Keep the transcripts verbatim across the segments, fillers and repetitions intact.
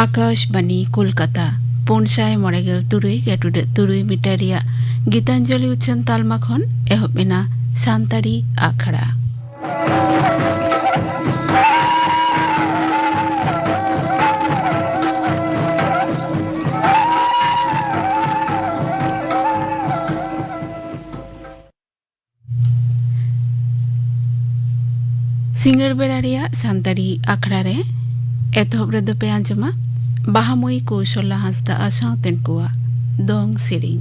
ᱟᱠᱟᱥᱵᱟᱱᱤ ᱠᱳᱞᱠᱟᱛᱟ, ᱯᱩᱱ ᱥᱟᱭ ᱢᱚᱬᱮ ᱜᱮᱞ ᱛᱩᱨᱩᱭ ᱜᱮᱴᱩᱰᱟᱹᱜ ᱛᱩᱨᱩᱭ ᱢᱤᱴᱟᱨ ᱨᱮᱭᱟᱜ ᱜᱤᱛᱟᱧᱡᱚᱞᱤ ᱩᱪᱷᱟᱹᱱ ᱛᱟᱞᱢᱟ ᱠᱷᱚᱱ ᱮᱦᱚᱵ ᱮᱱᱟ ᱥᱟᱱᱛᱟᱲᱤ ᱟᱠᱷᱲᱟ᱾ ᱥᱤᱸᱜᱟᱹᱲ ᱵᱮᱲᱟ ᱨᱮᱭᱟᱜ ᱥᱟᱱᱛᱟᱲᱤ ᱟᱠᱷᱲᱟ ᱨᱮ ᱮᱛᱚᱦᱚᱵ ᱨᱮᱫᱚ ᱯᱮ ᱟᱸᱡᱚᱢᱟ ᱵᱟᱦᱟᱢᱟᱹᱭ ᱠᱳᱥᱚᱞᱟ ᱦᱟᱸᱥᱫᱟ ᱟᱨ ᱥᱟᱶᱛᱮᱱ ᱠᱚᱣᱟᱜ ᱫᱚᱝ ᱥᱮᱨᱮᱧ᱾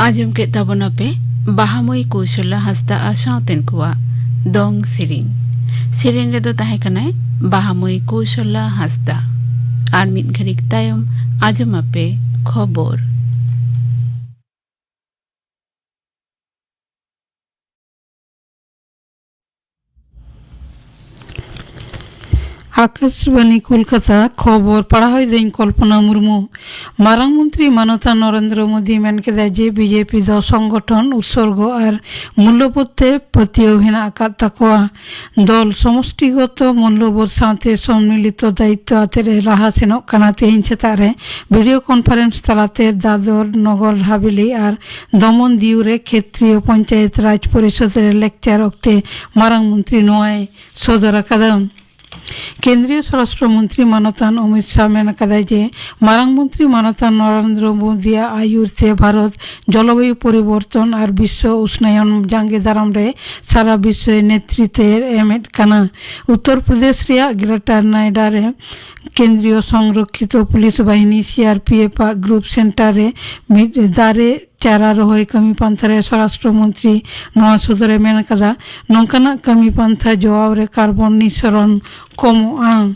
ᱟᱸᱡᱚᱢ ᱠᱮᱫ ᱛᱟᱵᱚᱱᱟᱯᱮ ᱵᱟᱦᱟᱢᱟᱹᱭ ᱠᱳᱥᱚᱞᱟ ᱦᱟᱸᱥᱫᱟ ᱟᱨ ᱥᱟᱶᱛᱮᱱ ᱠᱚᱣᱟᱜ ᱫᱚᱝ ᱥᱮᱨᱮᱧ᱾ ᱥᱮᱨᱮᱧ ᱨᱮᱫᱚ ᱛᱟᱦᱮᱸ ᱠᱟᱱᱟᱭ ᱵᱟᱦᱟᱢᱟᱹᱭ ᱠᱳᱥᱚᱞᱟ ᱦᱟᱸᱥᱫᱟ᱾ ᱟᱨ ᱢᱤᱫ ᱜᱷᱟᱹᱲᱤᱠ ᱛᱟᱭᱚᱢ ᱟᱸᱡᱚᱢᱟᱯᱮ ᱠᱷᱚᱵᱚᱨ᱾ ᱟᱠᱟᱥᱵᱟᱱᱤ ᱠᱳᱞᱠᱟᱛᱟ, ᱠᱷᱚᱵᱚᱨ ᱯᱟᱲᱦᱟᱣ ᱮᱫᱟᱹᱧ ᱠᱚᱞᱯᱚᱱᱟ ᱢᱩᱨᱢᱩ᱾ ᱢᱟᱨᱟᱝ ᱢᱚᱱᱛᱨᱤ ᱢᱟᱱᱚᱛᱟᱱ ᱱᱚᱨᱮᱱᱫᱨᱚ ᱢᱳᱫᱤ ᱢᱮᱱ ᱠᱮᱫᱟ ᱡᱮ ᱵᱤᱡᱮᱯᱤ ᱫᱚ ᱥᱚᱝᱜᱚᱴᱷᱚᱱ, ᱩᱛᱥᱚᱨᱜᱚ ᱟᱨ ᱢᱩᱞᱞᱚᱵᱳᱫᱷ ᱛᱮ ᱯᱟᱹᱛᱭᱟᱹᱣ ᱦᱮᱱᱟᱜ ᱟᱠᱟᱫ ᱛᱟᱠᱚᱣᱟ᱾ ᱫᱚᱞ ᱥᱚᱢᱚᱥᱴᱤᱜᱚᱛᱚ ᱢᱩᱞᱞᱚᱵᱳᱫᱷ ᱥᱟᱶᱛᱮ ᱥᱚᱢᱢᱤᱞᱤᱛᱚ ᱫᱟᱭᱤᱛᱛᱚ ᱟᱛᱮ ᱮ ᱞᱟᱦᱟ ᱥᱮᱱᱚᱜ ᱠᱟᱱᱟ᱾ ᱛᱮᱦᱮᱧ ᱥᱮᱛᱟᱜ ᱨᱮ ᱵᱷᱤᱰᱤᱭᱳ ᱠᱚᱱᱯᱷᱟᱨᱮᱱᱥ ᱛᱟᱞᱟᱛᱮ ᱫᱟᱫᱚᱨ, ᱱᱚᱜᱚᱨ ᱦᱟᱵᱮᱞᱤ ᱟᱨ ᱫᱚᱢᱚᱱ ᱫᱤᱭᱩ ᱨᱮ ᱠᱷᱮᱛᱨᱤᱭᱚ ᱯᱚᱧᱪᱟᱭᱮᱛ ᱨᱟᱡᱽ ᱯᱚᱨᱤᱥᱚᱫᱽ ᱨᱮ ᱞᱮᱠᱪᱟᱨ ᱚᱠᱛᱮ ᱢᱟᱨᱟᱝ ᱢᱚᱱᱛᱨᱤ ᱱᱚᱣᱟᱭ ᱥᱚᱫᱚᱨ ᱟᱠᱟᱫᱟ᱾ ᱠᱮᱱᱫᱨᱤᱭᱚ ᱥᱚᱨᱟᱥᱴᱨᱚ ᱢᱚᱱᱛᱨᱤ ᱢᱟᱱᱚᱛᱟᱱ ᱚᱢᱤᱛ ᱥᱟᱦ ᱢᱮᱱ ᱟᱠᱟᱫᱟᱭ ᱡᱮ ᱢᱟᱨᱟᱝ ᱢᱚᱱᱛᱨᱤ ᱢᱟᱱᱚᱛᱟᱱ ᱱᱚᱨᱮᱱᱫᱨᱚ ᱢᱳᱫᱤᱭᱟᱜ ᱟᱹᱭᱩᱨ ᱛᱮ ᱵᱷᱟᱨᱚᱛ ᱡᱚᱞᱚᱵᱟᱭᱩ ᱯᱚᱨᱤᱵᱚᱨᱛᱚᱱ ᱟᱨ ᱵᱤᱥᱥᱚ ᱩᱥᱱᱟᱭᱚᱱ ᱡᱟᱸᱜᱮ ᱫᱟᱨᱟᱢ ᱨᱮ ᱥᱟᱨᱟ ᱵᱤᱥᱥᱚᱭ ᱱᱮᱛᱨᱤᱛᱮ ᱮᱢᱮᱫ ᱠᱟᱱᱟ᱾ ᱩᱛᱛᱚᱨ ᱯᱨᱚᱫᱮᱥ ᱨᱮᱭᱟᱜ ᱜᱨᱮᱴᱟᱨ ᱱᱚᱭᱰᱟ ᱨᱮ ᱠᱮᱱᱫᱨᱤᱭᱚ ᱥᱚᱝᱨᱚᱠᱠᱷᱤᱛᱚ ᱯᱩᱞᱤᱥ ᱵᱟᱦᱤᱱᱤ, ᱥᱤ ᱟᱨ ᱯᱤ ᱮᱯᱷ, ᱟᱜ ᱜᱨᱩᱯ ᱥᱮᱱᱴᱟᱨ ᱨᱮ ᱢᱤᱫ ᱫᱟᱨᱮ ᱪᱟᱨᱟ ᱨᱚᱦᱚᱭ ᱠᱟᱹᱢᱤ ᱯᱟᱱᱛᱷᱟ ᱨᱮ ᱥᱚᱨᱟᱥᱴᱨᱚ ᱢᱚᱱᱛᱨᱤ ᱱᱚᱣᱟ ᱥᱚᱫᱚᱨᱮ ᱢᱮᱱ ᱟᱠᱟᱫᱟ᱾ ᱱᱚᱝᱠᱟᱱᱟᱜ ᱠᱟᱹᱢᱤ ᱯᱟᱱᱛᱷᱟ ᱡᱚᱣᱟᱣ ᱨᱮ ᱠᱟᱨᱵᱚᱱ ᱱᱤᱥᱥᱚᱨᱚᱱ ᱠᱚᱢᱚᱜᱼᱟ᱾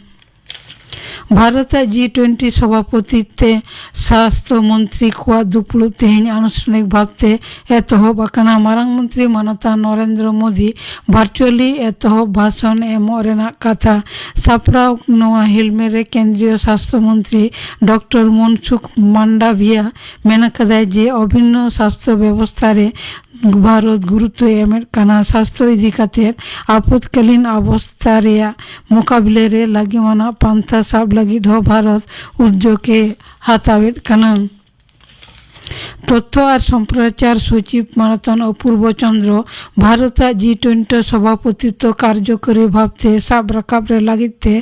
ᱵᱷᱟᱨᱚᱛ ᱟᱜ ᱡᱤ ᱴᱩᱭᱮᱱᱴᱤ ᱥᱚᱵᱷᱟᱯᱚᱛᱤ ᱛᱮ ᱥᱟᱥᱛᱷᱚ ᱢᱚᱱᱛᱨᱤ ᱠᱚᱣᱟᱜ ᱫᱩᱯᱲᱩᱵ ᱛᱮᱦᱮᱧ ᱟᱱᱩᱥᱴᱷᱟᱱᱤᱠ ᱵᱷᱟᱵᱛᱮ ᱮᱛᱚᱦᱚᱵ ᱟᱠᱟᱱᱟ᱾ ᱢᱟᱨᱟᱝ ᱢᱚᱱᱛᱨᱤ ᱢᱟᱱᱚᱛᱟᱱ ᱱᱚᱨᱮᱱᱫᱨᱚ ᱢᱳᱫᱤ ᱵᱷᱟᱨᱪᱩᱣᱟᱞᱤ ᱮᱛᱚᱦᱚᱵ ᱵᱷᱟᱥᱚᱱ ᱮᱢᱚᱜ ᱨᱮᱱᱟᱜ ᱠᱟᱛᱷᱟ ᱥᱟᱯᱲᱟᱣ᱾ ᱱᱚᱣᱟ ᱦᱮᱞᱢᱮᱴ ᱨᱮ ᱠᱮᱱᱫᱨᱤᱭᱚ ᱥᱟᱥᱛᱷᱚ ᱢᱚᱱᱛᱨᱤ ᱰᱚᱠᱴᱚᱨ ᱢᱚᱱᱥᱩᱠᱷ ᱢᱟᱱᱰᱟᱵᱷᱤᱭᱟ ᱢᱮᱱ ᱟᱠᱟᱫᱟᱭ ᱡᱮ ᱚᱵᱷᱤᱱᱱᱚ ᱥᱟᱥᱛᱷᱚ ᱵᱮᱵᱚᱥᱛᱷᱟ ᱨᱮ ᱵᱷᱟᱨᱚᱛ ᱜᱩᱨᱩᱛᱣ ᱮᱢᱮᱫ ᱠᱟᱱᱟ᱾ ᱥᱟᱥᱛᱷᱚ ᱤᱫᱤ ᱠᱟᱛᱮ ᱟᱯᱚᱛᱠᱟᱞᱤᱱ ᱚᱵᱚᱥᱛᱷᱟ ᱨᱮᱭᱟᱜ ᱢᱚᱠᱟᱵᱤᱞᱟ ᱨᱮ ᱞᱟᱹᱜᱤᱢᱟᱱᱟᱜ ᱯᱟᱱᱛᱷᱟ ᱥᱟᱵ ᱞᱟᱹᱜᱤᱫ ᱦᱚᱸ ᱵᱷᱟᱨᱚᱛ ᱩᱫᱽᱡᱳᱜᱽ ᱮ ᱦᱟᱛᱟᱣᱮᱫ ᱠᱟᱱᱟ᱾ ᱛᱚᱛᱛᱷᱚ ᱟᱨ ᱥᱚᱢᱯᱨᱚᱪᱟᱨ ᱥᱚᱪᱤᱵ ᱢᱟᱱᱚᱛᱟᱱ ᱚᱯᱩᱨᱵᱚ ᱪᱚᱱᱫᱨᱚ ᱵᱷᱟᱨᱚᱛ ᱟᱜ ᱡᱤ ᱴᱩᱭᱮᱱᱴᱤ ᱥᱚᱵᱷᱟᱯᱚᱛᱤᱛᱛᱚ ᱠᱟᱨᱡᱚᱠᱚᱨᱤ ᱵᱷᱟᱵᱛᱮ ᱥᱟᱵ ᱨᱟᱠᱟᱵ ᱨᱮ ᱞᱟᱹᱜᱤᱫ ᱛᱮ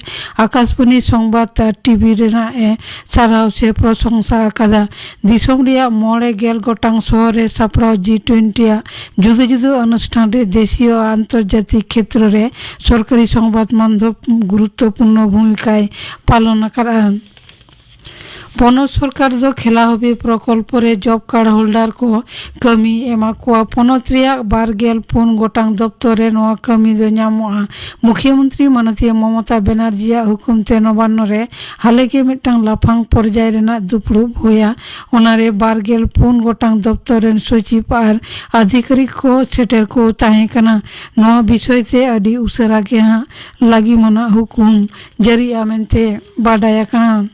ᱟᱠᱟᱥᱵᱟᱱᱤ ᱥᱚᱝᱵᱟᱫ ᱟᱨ ᱴᱤᱵᱷᱤ ᱨᱮᱱᱟᱜ ᱮ ᱥᱟᱨᱦᱟᱣ ᱥᱮ ᱯᱨᱚᱥᱚᱝᱥᱟ ᱟᱠᱟᱫᱟ᱾ ᱫᱤᱥᱚᱢ ᱨᱮᱭᱟᱜ ᱢᱚᱬᱮ ᱜᱮᱞ ᱜᱚᱴᱟᱝ ᱥᱚᱦᱚᱨ ᱨᱮ ᱥᱟᱯᱲᱟᱣ ᱡᱤ ᱴᱩᱭᱮᱱᱴᱤ ᱟᱜ ᱡᱩᱫᱟᱹ ᱡᱩᱫᱟᱹ ᱚᱱᱩᱥᱴᱷᱟᱱ ᱨᱮ ᱫᱮᱥᱤᱭᱚ ᱟᱨ ᱟᱱᱛᱚᱨᱡᱟᱛᱤᱠ ᱠᱷᱮᱛᱨᱚ ᱨᱮ ᱥᱚᱨᱠᱟᱨᱤ ᱥᱚᱝᱵᱟᱫ ᱢᱟᱫᱽᱫᱷᱚᱢ ᱜᱩᱨᱩᱛᱛᱚᱯᱩᱨᱱᱚ ᱵᱷᱩᱢᱤᱠᱟᱭ ᱯᱟᱞᱚᱱ ᱟᱠᱟᱫᱼᱟ᱾ ᱯᱚᱱᱚᱛ ᱥᱚᱨᱠᱟᱨ ᱫᱚ ᱠᱷᱮᱞᱟ ᱦᱚᱵᱤ ᱯᱨᱚᱠᱚᱞᱯᱚ ᱨᱮ ᱡᱚᱵ ᱠᱟᱨᱰ ᱦᱳᱞᱰᱟᱨ ᱠᱚ ᱠᱟᱹᱢᱤ ᱮᱢᱟ ᱠᱚᱣᱟ᱾ ᱯᱚᱱᱚᱛ ᱨᱮᱭᱟᱜ ᱵᱟᱨ ᱜᱮᱞ ᱯᱩᱱ ᱜᱚᱴᱟᱝ ᱫᱚᱯᱛᱚᱨ ᱨᱮ ᱱᱚᱣᱟ ᱠᱟᱹᱢᱤ ᱫᱚ ᱧᱟᱢᱚᱜᱼᱟ᱾ ᱢᱩᱠᱷᱭᱟᱹ ᱢᱚᱱᱛᱨᱤ ᱢᱟᱱᱚᱛᱤᱭᱟᱹ ᱢᱚᱢᱚᱛᱟ ᱵᱮᱱᱟᱨᱡᱤᱭᱟᱜ ᱦᱩᱠᱩᱢ ᱛᱮ ᱱᱚᱵᱟᱱᱱᱚ ᱨᱮ ᱦᱟᱞᱮ ᱜᱮ ᱢᱤᱫᱴᱟᱝ ᱞᱟᱯᱷᱟᱝ ᱯᱚᱨᱡᱟᱭ ᱨᱮᱱᱟᱜ ᱫᱩᱯᱲᱩᱵ ᱦᱩᱭᱟ᱾ ᱚᱱᱟᱨᱮ ᱵᱟᱨ ᱜᱮᱞ ᱯᱩᱱ ᱜᱚᱴᱟᱝ ᱫᱚᱯᱛᱚᱨ ᱨᱮᱱ ᱥᱚᱪᱤᱵᱽ ᱟᱨ ᱟᱫᱷᱤᱠᱟᱨᱤᱠ ᱠᱚ ᱥᱮᱴᱮᱨ ᱠᱚ ᱛᱟᱦᱮᱸ ᱠᱟᱱᱟ᱾ ᱱᱚᱣᱟ ᱵᱤᱥᱚᱭ ᱛᱮ ᱟᱹᱰᱤ ᱩᱥᱟᱹᱨᱟ ᱜᱮ ᱦᱟᱸᱜ ᱞᱟᱹᱜᱤᱢᱟᱱᱟᱜ ᱦᱩᱠᱩᱢ ᱡᱟᱹᱨᱤᱜᱼᱟ ᱢᱮᱱᱛᱮ ᱵᱟᱰᱟᱭ ᱟᱠᱟᱱᱟ᱾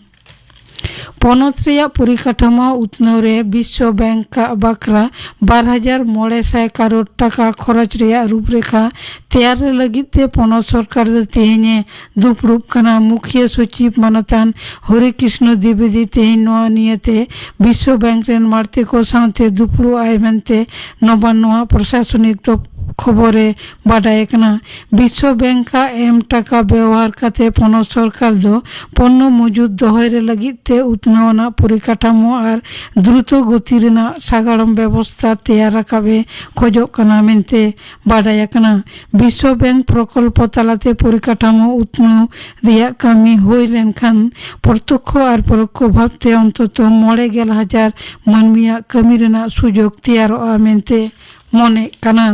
ᱯᱚᱱᱚᱛ ᱨᱮᱭᱟᱜ ᱯᱚᱨᱤᱠᱟᱴᱷᱟᱢᱳ ᱩᱛᱱᱟᱹᱣ ᱨᱮ ᱵᱤᱥᱥᱚ ᱵᱮᱝᱠ ᱟᱜ ᱵᱟᱠᱷᱨᱟ ᱵᱟᱨ ᱦᱟᱡᱟᱨ ᱢᱚᱬᱮ ᱥᱟᱭ ᱠᱟᱨᱳᱲ ᱴᱟᱠᱟ ᱠᱷᱚᱨᱚᱪ ᱨᱮᱭᱟᱜ ᱨᱩᱯᱨᱮᱠᱷᱟ ᱛᱮᱭᱟᱨ ᱞᱟᱹᱜᱤᱫ ᱛᱮ ᱯᱚᱱᱚᱛ ᱥᱚᱨᱠᱟᱨ ᱫᱚ ᱛᱮᱦᱮᱧ ᱮ ᱫᱩᱯᱲᱩᱵ ᱠᱟᱱᱟ᱾ ᱢᱩᱠᱷᱭᱟᱹ ᱥᱚᱪᱤᱵᱽ ᱢᱟᱱᱚᱛᱟᱱ ᱦᱚᱨᱤ ᱠᱨᱤᱥᱱᱚ ᱫᱤᱵᱮᱫᱤ ᱛᱮᱦᱮᱧ ᱱᱚᱣᱟ ᱱᱤᱭᱟᱹᱛᱮ ᱵᱤᱥᱥᱚ ᱵᱮᱝᱠ ᱨᱮᱱ ᱢᱟᱬᱛᱮ ᱠᱚ ᱥᱟᱶᱛᱮ ᱫᱩᱯᱲᱩᱵ ᱟᱭ ᱢᱮᱱᱛᱮ ᱱᱚᱵᱟᱱᱱᱚ ᱟᱜ ᱯᱨᱚᱥᱟᱥᱚᱱᱤᱠ ᱫᱚ ᱠᱷᱚᱵᱚᱨ ᱮ ᱵᱟᱰᱟᱭ ᱠᱟᱱᱟ᱾ ᱵᱤᱥᱥᱚ ᱵᱮᱝᱠ ᱟᱜ ᱮᱢ ᱴᱟᱠᱟ ᱵᱮᱣᱦᱟᱨ ᱠᱟᱛᱮ ᱯᱚᱱᱚᱛ ᱥᱚᱨᱠᱟᱨ ᱫᱚ ᱯᱚᱱᱱᱚ ᱢᱚᱡᱩᱫ ᱫᱚᱦᱚᱭ ᱨᱮ ᱞᱟᱹᱜᱤᱫ ᱛᱮ ᱩᱛᱱᱟᱹᱣ ᱟᱱᱟᱜ ᱯᱚᱨᱤᱠᱟᱴᱷᱟᱢᱳ ᱟᱨ ᱫᱨᱩᱛᱚ ᱜᱚᱛᱤ ᱨᱮᱱᱟᱜ ᱥᱟᱜᱟᱲᱚᱢ ᱵᱮᱵᱚᱥᱛᱟ ᱛᱮᱭᱟᱨ ᱨᱟᱠᱟᱵ ᱮ ᱠᱷᱚᱡᱚᱜ ᱠᱟᱱᱟ ᱢᱮᱱᱛᱮ ᱵᱟᱰᱟᱭ ᱟᱠᱟᱱᱟ᱾ ᱵᱤᱥᱥᱚ ᱵᱮᱝᱠ ᱯᱨᱚᱠᱚᱞᱯᱚ ᱛᱟᱞᱟᱛᱮ ᱯᱚᱨᱤᱠᱟᱴᱷᱟᱢᱳ ᱩᱛᱱᱟᱹᱣ ᱨᱮᱭᱟᱜ ᱠᱟᱹᱢᱤ ᱦᱩᱭ ᱞᱮᱱᱠᱷᱟᱱ ᱯᱨᱚᱛᱚᱠᱠᱷᱚ ᱟᱨ ᱯᱚᱨᱚᱠᱠᱷᱚ ᱵᱷᱟᱵᱽᱛᱮ ᱚᱱᱛᱚᱛᱚ ᱢᱚᱬᱮ ᱜᱮᱞ ᱦᱟᱡᱟᱨ ᱢᱟᱹᱱᱢᱤᱭᱟᱜ ᱠᱟᱹᱢᱤ ᱨᱮᱱᱟᱜ ᱥᱩᱡᱳᱜᱽ ᱛᱮᱭᱟᱨᱚᱜᱼᱟ ᱢᱮᱱᱛᱮ ᱢᱚᱱᱮᱜ ᱠᱟᱱᱟ᱾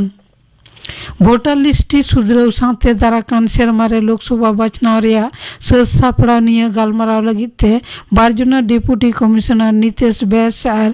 ᱵᱷᱳᱴᱟᱨ ᱞᱤᱥᱴ ᱥᱩᱫᱷᱨᱟᱹᱣ ᱥᱟᱶᱛᱮ ᱫᱟᱨᱟᱠᱟᱱ ᱥᱮᱨᱢᱟ ᱨᱮ ᱞᱳᱠᱥᱚᱵᱷᱟ ᱵᱟᱪᱷᱱᱟᱣ ᱨᱮᱭᱟᱜ ᱥᱟᱹᱛ ᱥᱟᱯᱲᱟᱣ ᱱᱤᱭᱟᱹ ᱜᱟᱞᱢᱟᱨᱟᱣ ᱞᱟᱹᱜᱤᱫ ᱛᱮ ᱵᱟᱨ ᱡᱚᱱᱟ ᱰᱮᱯᱩᱴᱤ ᱠᱚᱢᱤᱥᱚᱱᱟᱨ ᱱᱤᱛᱮᱥ ᱵᱮᱥ ᱟᱨ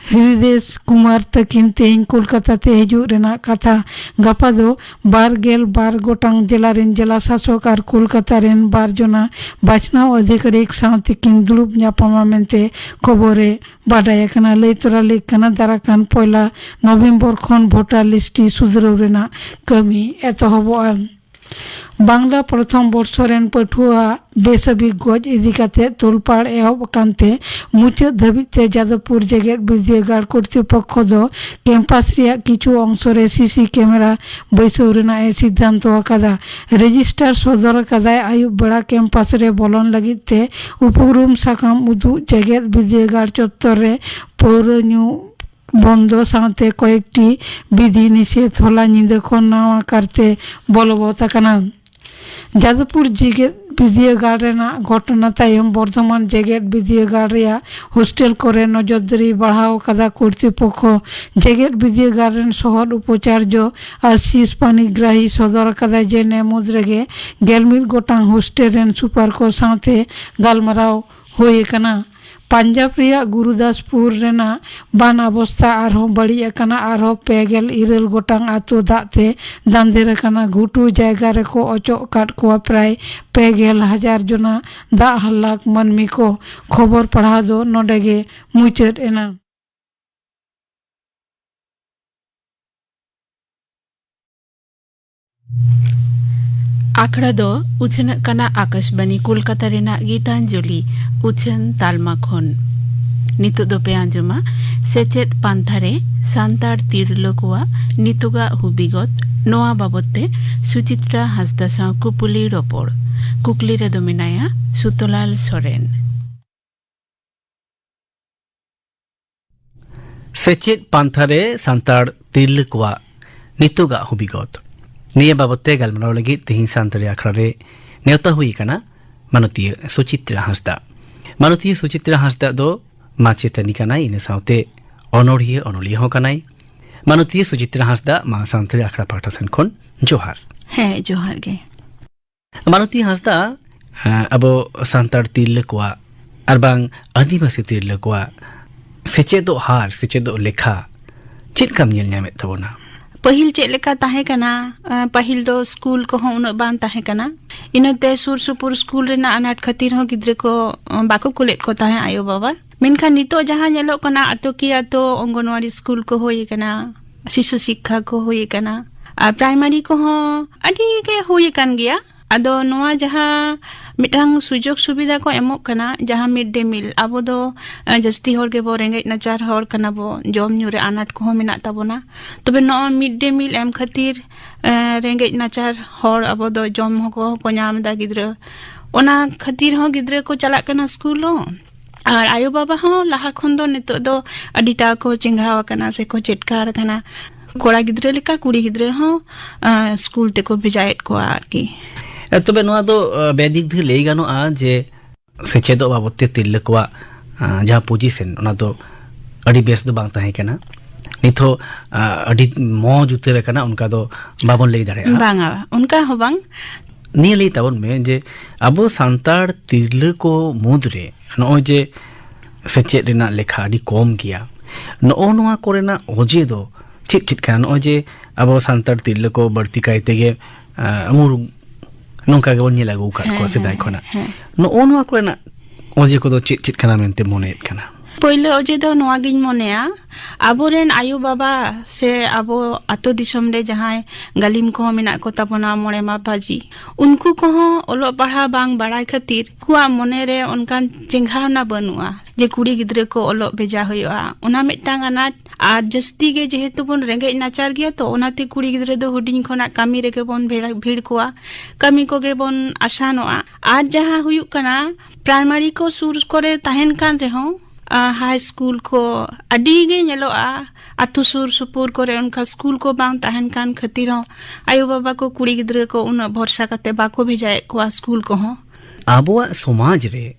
ᱦᱨᱤᱫᱮᱥ ᱠᱩᱢᱟᱨ ᱛᱟᱹᱠᱤᱱ ᱛᱮᱦᱮᱧ ᱠᱳᱞᱠᱟᱛᱟ ᱛᱮ ᱦᱤᱡᱩᱜ ᱨᱮᱱᱟᱜ ᱠᱟᱛᱷᱟ᱾ ᱜᱟᱯᱟ ᱫᱚ ᱵᱟᱨ ᱜᱮᱞ ᱵᱟᱨ ᱜᱚᱴᱟᱝ ᱡᱮᱞᱟ ᱨᱮᱱ ᱡᱮᱞᱟ ᱥᱟᱥᱚᱠ ᱟᱨ ᱠᱳᱞᱠᱟᱛᱟ ᱨᱮᱱ ᱵᱟᱨ ᱡᱚᱱᱟ ᱵᱟᱪᱷᱱᱟᱣ ᱟᱹᱫᱷᱤᱠᱟᱨᱤᱠ ᱥᱟᱶ ᱛᱮᱠᱤᱱ ᱫᱩᱲᱩᱵ ᱧᱟᱯᱟᱢᱟ ᱢᱮᱱᱛᱮ ᱠᱷᱚᱵᱚᱨ ᱮ ᱵᱟᱰᱟᱭ ᱟᱠᱟᱱᱟ᱾ ᱞᱟᱹᱭ ᱛᱚᱨᱟ ᱞᱮᱠ ᱠᱟᱱᱟ, ᱫᱟᱨᱟᱠᱟᱱ ᱯᱚᱭᱞᱟ ᱱᱚᱵᱷᱮᱢᱵᱚᱨ ᱠᱷᱚᱱ ᱵᱷᱳᱴᱟᱨ ᱞᱤᱥᱴ ᱥᱩᱫᱷᱨᱟᱹᱣ ᱨᱮᱱᱟᱜ ᱠᱟᱹᱢᱤ ᱮᱛᱚᱦᱚᱵᱚᱜᱼᱟ᱾ ᱵᱟᱝᱞᱟ ᱯᱨᱚᱛᱷᱚᱢ ᱵᱚᱨᱥᱚ ᱨᱮᱱ ᱯᱟᱹᱴᱷᱩᱣᱟᱹ ᱵᱮᱥᱟᱹᱵᱤᱠ ᱜᱚᱡ ᱤᱫᱤ ᱠᱟᱛᱮ ᱛᱳᱞᱯᱟᱲ ᱮᱦᱚᱵ ᱟᱠᱟᱱ ᱛᱮ ᱢᱩᱪᱟᱹᱫ ᱫᱷᱟᱹᱵᱤᱡ ᱛᱮ ᱡᱟᱫᱚᱵᱯᱩᱨ ᱡᱮᱜᱮᱛ ᱵᱤᱨᱫᱟᱹᱜᱟᱲ ᱠᱚᱨᱛᱨᱤᱯᱚᱠᱠᱷᱚ ᱫᱚ ᱠᱮᱢᱯᱟᱥ ᱨᱮᱭᱟᱜ ᱠᱤᱪᱷᱩ ᱚᱝᱥᱚ ᱨᱮ ᱥᱤᱥᱤ ᱠᱮᱢᱮᱨᱟ ᱵᱟᱹᱭᱥᱟᱹᱣ ᱨᱮᱱᱟᱜ ᱮ ᱥᱤᱫᱽᱫᱷᱟᱱᱛᱚ ᱟᱠᱟᱫᱟ᱾ ᱨᱮᱡᱤᱥᱴᱟᱨ ᱥᱚᱫᱚᱨ ᱟᱠᱟᱫᱟᱭ ᱟᱹᱭᱩᱵ ᱵᱮᱲᱟ ᱠᱮᱢᱯᱟᱥ ᱨᱮ ᱵᱚᱞᱚᱱ ᱞᱟᱹᱜᱤᱫ ᱛᱮ ᱩᱯᱨᱩᱢ ᱥᱟᱠᱟᱢ ᱩᱫᱩᱜ ᱡᱮᱜᱮᱛ ᱵᱤᱨᱫᱟᱹᱜᱟᱲ ᱪᱚᱛᱛᱚᱨ ᱨᱮ ᱯᱟᱹᱣᱨᱟᱹ ᱧᱩ ᱵᱚᱱᱫᱚ ᱥᱟᱶᱛᱮ ᱠᱚᱭᱮᱠᱴᱤ ᱵᱤᱫᱷᱤ ᱱᱤᱥᱮᱫᱷ ᱦᱚᱞᱟ ᱧᱤᱫᱟᱹ ᱠᱷᱚᱱ ᱱᱟᱣᱟ ᱠᱟᱨᱛᱮ ᱵᱚᱞᱚᱵᱚᱛ ᱟᱠᱟᱱᱟ᱾ ᱡᱟᱫᱚᱵᱯᱩᱨ ᱡᱮᱜᱮᱛ ᱵᱤᱫᱽᱭᱟᱹᱜᱟᱲ ᱨᱮᱱᱟᱜ ᱜᱷᱚᱴᱚᱱᱟ ᱛᱟᱭᱚᱢ ᱵᱚᱨᱫᱷᱚᱢᱟᱱ ᱡᱮᱜᱮᱛ ᱵᱤᱫᱽᱭᱟᱹᱜᱟᱲ ᱨᱮᱭᱟᱜ ᱦᱳᱥᱴᱮᱞ ᱠᱚᱨᱮ ᱱᱚᱡᱚᱨᱫᱟᱨᱤ ᱵᱟᱲᱦᱟᱣ ᱟᱠᱟᱫᱟ ᱠᱚᱨᱛᱨᱤᱯᱚᱠᱠᱷᱚ᱾ ᱡᱮᱜᱮᱛ ᱵᱤᱫᱽᱭᱟᱹᱜᱟᱲ ᱨᱮᱱ ᱥᱚᱦᱚᱫ ᱩᱯᱟᱪᱟᱨᱡᱚ ᱟᱥᱤᱥ ᱯᱟᱱᱤᱜᱨᱟᱦᱤ ᱥᱚᱫᱚᱨ ᱟᱠᱟᱫᱟ ᱡᱮ ᱱᱮ ᱢᱩᱫᱽ ᱨᱮᱜᱮ ᱜᱮᱞ ᱢᱤᱫ ᱜᱚᱴᱟᱝ ᱦᱳᱥᱴᱮᱞ ᱨᱮᱱ ᱥᱩᱯᱟᱨ ᱠᱚ ᱥᱟᱶᱛᱮ ᱜᱟᱞᱢᱟᱨᱟᱣ ᱦᱩᱭ ᱟᱠᱟᱱᱟ᱾ ᱯᱟᱧᱡᱟᱵᱽ ᱨᱮᱭᱟᱜ ᱜᱩᱨᱩᱫᱟᱥᱯᱩᱨ ᱨᱮᱱᱟᱜ ᱵᱟᱱ ᱚᱵᱚᱥᱛᱟ ᱟᱨᱦᱚᱸ ᱵᱟᱹᱲᱤᱡ ᱟᱠᱟᱱᱟ᱾ ᱟᱨᱦᱚᱸ ᱯᱮ ᱜᱮᱞ ᱤᱨᱟᱹᱞ ᱜᱚᱴᱟᱝ ᱟᱛᱳ ᱫᱟᱜ ᱛᱮ ᱫᱟᱱᱫᱮᱨ ᱟᱠᱟᱱᱟ᱾ ᱜᱷᱩᱴᱩ ᱡᱟᱭᱜᱟ ᱨᱮᱠᱚ ᱚᱪᱚᱜ ᱟᱠᱟᱫ ᱠᱚᱣᱟ ᱯᱨᱟᱭ ᱯᱮ ᱜᱮᱞ ᱦᱟᱡᱟᱨ ᱡᱚᱱᱟ ᱫᱟᱜ ᱦᱟᱞᱟᱠ ᱢᱟᱹᱱᱢᱤ ᱠᱚ᱾ ᱠᱷᱚᱵᱚᱨ ᱯᱟᱲᱦᱟᱣ ᱫᱚ ᱱᱚᱰᱮ ᱜᱮ ᱢᱩᱪᱟᱹᱫ ᱮᱱᱟ᱾ ᱟᱠᱷᱲᱟ ᱫᱚ ᱩᱪᱷᱟᱹᱱᱚᱜ ᱠᱟᱱᱟ ᱟᱠᱟᱥᱵᱟᱱᱤ ᱠᱳᱞᱠᱟᱛᱟ ᱨᱮᱱᱟᱜ ᱜᱤᱛᱟᱧᱡᱚᱞᱤ ᱩᱪᱷᱟᱹᱱ ᱛᱟᱞᱢᱟ ᱠᱷᱚᱱ᱾ ᱱᱤᱛᱚᱜ ᱫᱚᱯᱮ ᱟᱸᱡᱚᱢᱟ ᱥᱮᱪᱮᱫ ᱯᱟᱱᱛᱷᱟ ᱨᱮ ᱥᱟᱱᱛᱟᱲ ᱛᱤᱨᱞᱟᱹ ᱠᱚᱣᱟᱜ ᱱᱤᱛᱚᱜᱟᱜ ᱦᱩᱵᱤᱜᱚᱛ᱾ ᱱᱚᱣᱟ ᱵᱟᱵᱚᱛ ᱛᱮ ᱥᱩᱪᱤᱛᱨᱟ ᱦᱟᱸᱥᱫᱟ ᱥᱟᱶ ᱠᱩᱯᱩᱞᱤ ᱨᱚᱯᱚᱲ᱾ ᱠᱩᱠᱞᱤ ᱨᱮᱫᱚ ᱢᱮᱱᱟᱭᱟ ᱥᱩᱛᱚᱞᱟᱞ ᱥᱚᱨᱮᱱ᱾ ᱥᱮᱪᱮᱫ ᱯᱟᱱᱛᱷᱟ ᱨᱮ ᱥᱟᱱᱛᱟᱲ ᱛᱤᱨᱞᱟᱹ ᱠᱚᱣᱟᱜ ᱱᱤᱛᱚᱜᱟᱜ ᱦᱩᱵᱤᱜᱚᱛ, ᱱᱤᱭᱟᱹ ᱵᱟᱵᱚᱛ ᱛᱮ ᱜᱟᱞᱢᱟᱨᱟᱣ ᱞᱟᱹᱜᱤᱫ ᱛᱮᱦᱮᱧ ᱥᱟᱱᱛᱟᱲᱤ ᱟᱠᱷᱲᱟ ᱨᱮ ᱱᱮᱣᱛᱟ ᱦᱩᱭ ᱟᱠᱟᱱᱟ ᱢᱟᱱᱚᱛᱤᱭᱟᱹ ᱥᱩᱪᱤᱛᱨᱟ ᱦᱟᱸᱥᱫᱟ᱾ ᱢᱟᱱᱚᱛᱤᱭᱟᱹ ᱥᱩᱪᱤᱛᱨᱟ ᱦᱟᱸᱥᱫᱟ ᱫᱚ ᱢᱟᱪᱮᱛᱟᱹᱱᱤ ᱠᱟᱱᱟᱭ, ᱤᱱᱟᱹ ᱥᱟᱶᱛᱮ ᱚᱱᱚᱲᱦᱤᱭᱟᱹ, ᱚᱱᱚᱞᱤᱭᱟᱹ ᱦᱚᱸ ᱠᱟᱱᱟᱭ᱾ ᱢᱟᱱᱚᱛᱤᱭᱟᱹ ᱥᱩᱪᱤᱛᱨᱟ ᱦᱟᱸᱥᱫᱟ, ᱢᱟ ᱥᱟᱱᱛᱟᱲᱤ ᱟᱠᱷᱲᱟ ᱯᱟᱦᱴᱟ ᱥᱮᱱ ᱠᱷᱚᱱ ᱡᱚᱦᱟᱨ᱾ ᱦᱮᱸ, ᱡᱚᱦᱟᱨ ᱜᱮ᱾ ᱢᱟᱱᱚᱛᱤ ᱦᱟᱸᱥᱫᱟ, ᱮᱸ, ᱟᱵᱚ ᱥᱟᱱᱛᱟᱲ ᱛᱤᱨᱞᱟᱹ ᱠᱚᱣᱟᱜ ᱟᱨ ᱵᱟᱝ ᱟᱹᱫᱤᱵᱟᱹᱥᱤ ᱛᱤᱨᱞᱟᱹ ᱠᱚᱣᱟᱜ ᱥᱮᱪᱮᱫᱚᱜ ᱦᱟᱨ, ᱥᱮᱪᱮᱫᱚᱜ ᱞᱮᱠᱷᱟ ᱪᱮᱫ ᱞᱮᱠᱟᱢ ᱧᱮᱞ ᱧᱟᱢᱮᱫ ᱛᱟᱵᱚᱱᱟ? ᱯᱟᱹᱦᱤᱞ ᱪᱮᱫ ᱞᱮᱠᱟ ᱛᱟᱦᱮᱸ ᱠᱟᱱᱟ, ᱮᱸ, ᱯᱟᱹᱦᱤᱞ ᱫᱚ ᱥᱠᱩᱞ ᱠᱚᱦᱚᱸ ᱩᱱᱟᱹᱜ ᱵᱟᱝ ᱛᱟᱦᱮᱸ ᱠᱟᱱᱟ᱾ ᱤᱱᱟᱹᱛᱮ ᱥᱩᱨ ᱥᱩᱯᱩᱨ ᱥᱠᱩᱞ ᱨᱮᱱᱟᱜ ᱟᱱᱟᱴ ᱠᱷᱟᱹᱛᱤᱨ ᱦᱚᱸ ᱜᱤᱫᱽᱨᱟᱹ ᱠᱚ, ᱮᱸ, ᱵᱟᱠᱚ ᱠᱩᱞᱮᱫ ᱠᱚ ᱛᱟᱦᱮᱸᱫ ᱟᱭᱳ ᱵᱟᱵᱟ᱾ ᱢᱮᱱᱠᱷᱟᱱ ᱱᱤᱛᱚᱜ ᱡᱟᱦᱟᱸ ᱧᱮᱞᱚᱜ ᱠᱟᱱᱟ, ᱟᱛᱳ ᱠᱤ ᱟᱛᱳ ᱚᱝᱜᱚᱱᱣᱟᱲᱤ ᱥᱠᱩᱞ ᱠᱚ ᱦᱩᱭ ᱟᱠᱟᱱᱟ, ᱥᱤᱥᱩ ᱥᱤᱠᱠᱷᱟ ᱠᱚ ᱦᱩᱭ ᱟᱠᱟᱱᱟ, ᱟᱨ ᱯᱨᱟᱭᱢᱟᱨᱤ ᱠᱚᱦᱚᱸ ᱟᱹᱰᱤ ᱜᱮ ᱦᱩᱭ ᱟᱠᱟᱱ ᱜᱮᱭᱟ᱾ ᱟᱫᱚ ᱱᱚᱣᱟ ᱡᱟᱦᱟᱸ ᱢᱤᱫᱴᱟᱝ ᱥᱩᱡᱳᱜᱽ ᱥᱩᱵᱤᱫᱷᱟ ᱠᱚ ᱮᱢᱚᱜ ᱠᱟᱱᱟ, ᱡᱟᱦᱟᱸ ᱢᱤᱰ ᱰᱮ ᱢᱤᱞ, ᱟᱵᱚ ᱫᱚ, ᱮ, ᱡᱟᱹᱥᱛᱤ ᱦᱚᱲ ᱜᱮᱵᱚ ᱨᱮᱸᱜᱮᱡ ᱱᱟᱪᱟᱨ ᱦᱚᱲ ᱠᱟᱱᱟ ᱵᱚ, ᱡᱚᱢ ᱧᱩ ᱨᱮ ᱟᱱᱟᱴ ᱠᱚᱦᱚᱸ ᱢᱮᱱᱟᱜ ᱛᱟᱵᱚᱱᱟ᱾ ᱛᱚᱵᱮ ᱱᱚᱜᱼᱚᱭ ᱢᱤᱰ ᱰᱮ ᱢᱤᱞ ᱮᱢ ᱠᱷᱟᱹᱛᱤᱨ, ᱮ, ᱨᱮᱸᱜᱮᱡ ᱱᱟᱪᱟᱨ ᱦᱚᱲ ᱟᱵᱚ ᱫᱚ ᱡᱚᱢ ᱦᱚᱸᱠᱚ, ᱠᱚ ᱧᱟᱢ ᱮᱫᱟ ᱜᱤᱫᱽᱨᱟᱹ᱾ ᱚᱱᱟ ᱠᱷᱟᱹᱛᱤᱨ ᱦᱚᱸ ᱜᱤᱫᱽᱨᱟᱹ ᱠᱚ ᱪᱟᱞᱟᱜ ᱠᱟᱱᱟ ᱥᱠᱩᱞ ᱦᱚᱸ᱾ ᱟᱨ ᱟᱭᱳ ᱵᱟᱵᱟ ᱦᱚᱸ ᱞᱟᱦᱟ ᱠᱷᱚᱱ ᱫᱚ ᱱᱤᱛᱚᱜ ᱫᱚ ᱟᱹᱰᱤᱴᱟ ᱠᱚ ᱪᱮᱸᱜᱷᱟᱣ ᱟᱠᱟᱱᱟ ᱥᱮᱠᱚ ᱪᱮᱫᱠᱟᱨ ᱟᱠᱟᱱᱟ᱾ ᱠᱚᱲᱟ ᱜᱤᱫᱽᱨᱟᱹ ᱞᱮᱠᱟ ᱠᱩᱲᱤ ᱜᱤᱫᱽᱨᱟᱹ ᱦᱚᱸ, ᱟᱸ, ᱥᱠᱩᱞ ᱛᱮᱠᱚ ᱵᱷᱮᱡᱟᱭᱮᱫ ᱠᱚᱣᱟ ᱟᱨᱠᱤ᱾ ᱮ, ᱛᱚᱵᱮ ᱱᱚᱣᱟ ᱫᱚ, ᱟ, ᱵᱮᱫᱤᱠ ᱫᱷᱤ ᱞᱟᱹᱭ ᱜᱟᱱᱚᱜᱼᱟ ᱡᱮ ᱥᱮᱪᱮᱫᱚᱜ ᱵᱟᱵᱚᱫ ᱛᱮ ᱛᱤᱨᱞᱟᱹ ᱠᱚᱣᱟᱜ, ᱟ, ᱡᱟᱦᱟᱸ ᱯᱚᱡᱤᱥᱚᱱ, ᱚᱱᱟ ᱫᱚ ᱟᱹᱰᱤ ᱵᱮᱥ ᱫᱚ ᱵᱟᱝ ᱛᱟᱦᱮᱸ ᱠᱟᱱᱟ᱾ ᱱᱤᱛ ᱦᱚᱸ, ᱟ, ᱟᱹᱰᱤ ᱢᱚᱡᱽ ᱩᱛᱟᱹᱨ ᱟᱠᱟᱱᱟ, ᱚᱱᱠᱟ ᱫᱚ ᱵᱟᱵᱚᱱ ᱞᱟᱹᱭ ᱫᱟᱲᱮᱭᱟᱜᱼᱟ᱾ ᱵᱟᱝᱟ, ᱚᱱᱠᱟ ᱦᱚᱸ ᱵᱟᱝ᱾ ᱱᱤᱭᱟᱹ ᱞᱟᱹᱭ ᱛᱟᱵᱚᱱ ᱢᱮ ᱡᱮ ᱟᱵᱚ ᱥᱟᱱᱛᱟᱲ ᱛᱤᱨᱞᱟᱹ ᱠᱚ ᱢᱩᱫᱽᱨᱮ ᱱᱚᱜᱼᱚᱭ ᱡᱮ ᱥᱮᱪᱮᱫ ᱨᱮᱱᱟᱜ ᱞᱮᱠᱷᱟ ᱟᱹᱰᱤ ᱠᱚᱢ ᱜᱮᱭᱟ, ᱱᱚᱜᱼᱚ ᱱᱚᱣᱟ ᱠᱚᱨᱮᱱᱟᱜ ᱚᱡᱮ ᱫᱚ ᱪᱮᱫ ᱪᱮᱫ ᱠᱟᱱᱟ? ᱱᱚᱜᱼᱚᱭ ᱡᱮ ᱟᱵᱚ ᱥᱟᱱᱛᱟᱲ ᱛᱤᱨᱞᱟᱹ ᱠᱚ ᱵᱟᱹᱲᱛᱤ ᱠᱟᱭ ᱛᱮᱜᱮ, ᱟ, ᱢᱩᱨᱩᱠ ᱱᱚᱝᱠᱟ ᱜᱮᱵᱚᱱ ᱧᱮᱞ ᱟᱹᱜᱩ ᱟᱠᱟᱫ ᱦᱮᱸ, ᱠᱚᱣᱟ ᱥᱮᱫᱟᱭ ᱦᱮᱸ, ᱠᱷᱚᱱᱟᱜ᱾ ᱦᱮᱸ᱾ ᱱᱚᱜᱼᱚ ᱱᱚᱣᱟ ᱠᱚᱨᱮᱱᱟᱜ ᱚᱡᱮ ᱠᱚᱫᱚ ᱪᱮᱫ ᱪᱮᱫ ᱠᱟᱱᱟ ᱢᱮᱱᱛᱮ ᱢᱚᱱᱮᱭᱮᱫ ᱠᱟᱱᱟ? ᱯᱳᱭᱞᱳ ᱚᱡᱮ ᱫᱚ ᱱᱚᱣᱟ ᱜᱤᱧ ᱢᱚᱱᱮᱭᱟ, ᱟᱵᱚᱨᱮᱱ ᱟᱭᱳ ᱵᱟᱵᱟ ᱥᱮ ᱟᱵᱚ ᱟᱛᱳ ᱫᱤᱥᱚᱢ ᱨᱮ ᱡᱟᱦᱟᱸᱭ ᱜᱟᱹᱞᱤᱢ ᱠᱚᱦᱚᱸ ᱢᱮᱱᱟᱜ ᱠᱚ ᱛᱟᱵᱚᱱᱟ, ᱢᱚᱬᱮ ᱢᱟᱯᱟᱡᱤ, ᱩᱱᱠᱩ ᱠᱚᱦᱚᱸ ᱚᱞᱚᱜ ᱯᱟᱲᱦᱟᱣ ᱵᱟᱝ ᱵᱟᱲᱟᱭ ᱠᱷᱟᱹᱛᱤᱨ ᱩᱱᱠᱩᱣᱟᱜ ᱢᱚᱱᱮ ᱨᱮ ᱚᱱᱠᱟᱱ ᱪᱮᱸᱜᱷᱟᱣᱱᱟ ᱵᱟᱹᱱᱩᱜᱼᱟ ᱡᱮ ᱠᱩᱲᱤ ᱜᱤᱫᱽᱨᱟᱹ ᱠᱚ ᱚᱞᱚᱜ ᱵᱷᱮᱡᱟ ᱦᱩᱭᱩᱜᱼᱟ, ᱚᱱᱟ ᱢᱤᱫᱴᱟᱝ ᱟᱱᱟᱴ᱾ ᱟᱨ ᱡᱟᱹᱥᱛᱤ ᱜᱮ ᱡᱮᱦᱮᱛᱩ ᱵᱚᱱ ᱨᱮᱸᱜᱮᱡ ᱱᱟᱪᱟᱨ ᱜᱮᱭᱟ, ᱛᱚ ᱚᱱᱟᱛᱮ ᱠᱩᱲᱤ ᱜᱤᱫᱽᱨᱟᱹ ᱫᱚ ᱦᱩᱰᱤᱧ ᱠᱷᱚᱱᱟᱜ ᱠᱟᱹᱢᱤ ᱨᱮᱜᱮ ᱵᱚᱱ ᱵᱷᱮᱲᱟ-, ᱵᱷᱤᱲ ᱠᱚᱣᱟ, ᱠᱟᱹᱢᱤ ᱠᱚᱜᱮ ᱵᱚᱱ ᱟᱥᱟᱱᱚᱜᱼᱟ᱾ ᱟᱨ ᱡᱟᱦᱟᱸ ᱦᱩᱭᱩᱜ ᱠᱟᱱᱟ, ᱯᱨᱟᱭᱢᱟᱨᱤ ᱠᱚ ᱥᱩᱨ ᱠᱚᱨᱮ ᱛᱟᱦᱮᱱ ᱠᱟᱱ ᱨᱮᱦᱚᱸ, ᱟ, ᱦᱟᱭ ᱥᱠᱩᱞ ᱠᱚ ᱟᱹᱰᱤ ᱜᱮ ᱧᱮᱞᱚᱜᱼᱟ, ᱟᱛᱳ ᱥᱩᱨ ᱥᱩᱯᱩᱨ ᱠᱚᱨᱮ ᱚᱱᱠᱟ ᱥᱠᱩᱞ ᱠᱚ ᱵᱟᱝ ᱛᱟᱦᱮᱱ ᱠᱟᱱ ᱠᱷᱟᱹᱛᱤᱨ ᱦᱚᱸ ᱟᱭᱳ ᱵᱟᱵᱟ ᱠᱚ ᱠᱩᱲᱤ ᱜᱤᱫᱽᱨᱟᱹ ᱠᱚ ᱩᱱᱟᱹᱜ ᱵᱷᱚᱨᱥᱟ ᱠᱟᱛᱮ ᱵᱟᱠᱚ ᱵᱷᱮᱡᱟᱭᱮᱫ ᱠᱚᱣᱟ ᱥᱠᱩᱞ ᱠᱚᱦᱚᱸ᱾ ᱟᱵᱚᱣᱟᱜ ᱥᱚᱢᱟᱡᱽ ᱨᱮ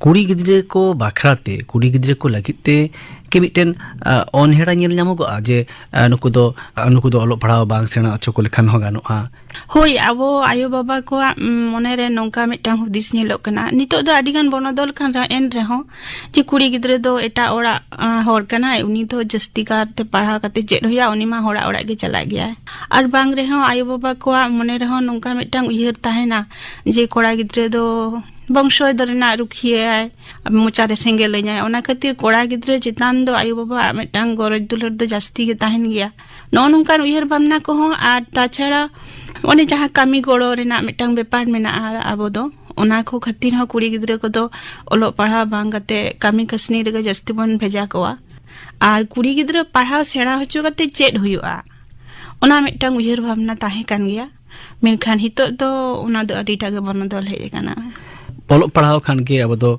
ᱠᱩᱲᱤ ᱜᱤᱫᱽᱨᱟᱹ ᱠᱚ ᱵᱟᱠᱷᱨᱟ ᱛᱮ, ᱠᱩᱲᱤ ᱜᱤᱫᱽᱨᱟᱹ ᱠᱚ ᱞᱟᱹᱜᱤᱫ ᱛᱮ ᱠᱤ ᱢᱤᱫᱴᱮᱱ, ᱟ, ᱚᱱᱦᱮᱲᱟ ᱧᱮᱞ ᱧᱟᱢᱚᱜᱚᱜᱼᱟ ᱡᱮ, ᱟ, ᱱᱩᱠᱩ ᱫᱚ, ᱟ, ᱱᱩᱠᱩ ᱫᱚ ᱚᱞᱚᱜ ᱯᱟᱲᱦᱟᱣ ᱵᱟᱝ ᱥᱮᱬᱟ ᱦᱚᱪᱚ ᱠᱚ ᱞᱮᱠᱷᱟᱱ ᱦᱚᱸ ᱜᱟᱱᱚᱜᱼᱟ? ᱦᱳᱭ, ᱟᱵᱚ ᱟᱭᱳ ᱵᱟᱵᱟ ᱠᱚᱣᱟᱜ, ᱩᱢ, ᱢᱚᱱᱮᱨᱮ ᱱᱚᱝᱠᱟ ᱢᱤᱫᱴᱟᱝ ᱦᱩᱫᱤᱥ ᱧᱮᱞᱚᱜ ᱠᱟᱱᱟ, ᱱᱤᱛᱚᱜ ᱫᱚ ᱟᱹᱰᱤᱜᱟᱱ ᱵᱚᱱᱚᱫᱚᱞ ᱠᱟᱱ ᱨᱮᱦᱚᱸ, ᱮᱱ ᱨᱮᱦᱚᱸ ᱡᱮ ᱠᱩᱲᱤ ᱜᱤᱫᱽᱨᱟᱹ ᱫᱚ ᱮᱴᱟᱜ ᱚᱲᱟᱜ, ᱟ, ᱦᱚᱲ ᱠᱟᱱᱟᱭ, ᱩᱱᱤ ᱫᱚ ᱡᱟᱹᱥᱛᱤ ᱠᱟᱨᱛᱮ ᱯᱟᱲᱦᱟᱣ ᱠᱟᱛᱮ ᱪᱮᱫ ᱦᱩᱭᱩᱜᱼᱟ, ᱩᱱᱤ ᱢᱟ ᱦᱚᱲᱟᱜ ᱚᱲᱟᱜ ᱜᱮ ᱪᱟᱞᱟᱜ ᱜᱮᱭᱟᱭ᱾ ᱟᱨ ᱵᱟᱝ ᱨᱮᱦᱚᱸ ᱟᱭᱳ ᱵᱟᱵᱟ ᱠᱚᱣᱟᱜ ᱢᱚᱱᱮ ᱨᱮᱦᱚᱸ ᱱᱚᱝᱠᱟ ᱢᱤᱫᱴᱟᱝ ᱩᱭᱦᱟᱹᱨ ᱛᱟᱦᱮᱱᱟ ᱡᱮ ᱠᱚᱲᱟ ᱜᱤᱫᱽᱨᱟᱹ ᱫᱚ ᱵᱚᱝᱥᱚ ᱫᱚ ᱨᱮᱱᱟᱜ ᱨᱩᱠᱷᱤᱭᱟᱹᱭᱟᱭ, ᱢᱚᱪᱟᱨᱮ ᱥᱮᱸᱜᱮᱞ ᱟᱹᱧᱟᱭ᱾ ᱚᱱᱟ ᱠᱷᱟᱹᱛᱤᱨ ᱠᱚᱲᱟ ᱜᱤᱫᱽᱨᱟᱹ ᱪᱮᱛᱟᱱ ᱫᱚ ᱟᱭᱳ ᱵᱟᱵᱟᱣᱟᱜ ᱢᱤᱫᱴᱟᱝ ᱜᱚᱨᱚᱡᱽ ᱫᱩᱞᱟᱹᱲ ᱫᱚ ᱡᱟᱹᱥᱛᱤ ᱜᱮ ᱛᱟᱦᱮᱱ ᱜᱮᱭᱟ᱾ ᱱᱚᱜᱼᱚ ᱱᱚᱝᱠᱟᱱ ᱩᱭᱦᱟᱹᱨ ᱵᱷᱟᱵᱽᱱᱟ ᱠᱚᱦᱚᱸ, ᱟᱨ ᱛᱟᱪᱷᱟᱲᱟ ᱚᱱᱮ ᱡᱟᱦᱟᱸ ᱠᱟᱹᱢᱤ ᱜᱚᱲᱚ ᱨᱮᱱᱟᱜ ᱢᱤᱫᱴᱟᱝ ᱵᱮᱯᱟᱨ ᱢᱮᱱᱟᱜᱼᱟ ᱟᱵᱚ ᱫᱚ, ᱚᱱᱟ ᱠᱚ ᱠᱷᱟᱹᱛᱤᱨ ᱦᱚᱸ ᱠᱩᱲᱤ ᱜᱤᱫᱽᱨᱟᱹ ᱠᱚᱫᱚ ᱚᱞᱚᱜ ᱯᱟᱲᱦᱟᱣ ᱵᱟᱝ ᱠᱟᱛᱮ ᱠᱟᱹᱢᱤ ᱠᱟᱹᱥᱱᱤ ᱨᱮᱜᱮ ᱡᱟᱹᱥᱛᱤ ᱵᱚᱱ ᱵᱷᱮᱡᱟ ᱠᱚᱣᱟ᱾ ᱟᱨ ᱠᱩᱲᱤ ᱜᱤᱫᱽᱨᱟᱹ ᱯᱟᱲᱦᱟᱣ ᱥᱮᱬᱟ ᱦᱚᱪᱚ ᱠᱟᱛᱮ ᱪᱮᱫ ᱦᱩᱭᱩᱜᱼᱟ, ᱚᱱᱟ ᱢᱤᱫᱴᱟᱝ ᱩᱭᱦᱟᱹᱨ ᱵᱷᱟᱵᱽᱱᱟ ᱛᱟᱦᱮᱸ ᱠᱟᱱ ᱜᱮᱭᱟ᱾ ᱢᱮᱱᱠᱷᱟᱱ ᱱᱤᱛᱚᱜ ᱫᱚ ᱚᱱᱟ ᱫᱚ ᱟᱹᱰᱤᱴᱟ ᱜᱮ ᱵᱚᱱᱚᱫᱚᱞ ᱦᱮᱡ ᱟᱠᱟᱱᱟ᱾ ᱚᱞᱚᱜ ᱯᱟᱲᱦᱟᱣ ᱠᱷᱟᱱ ᱜᱮ ᱟᱵᱚ ᱫᱚ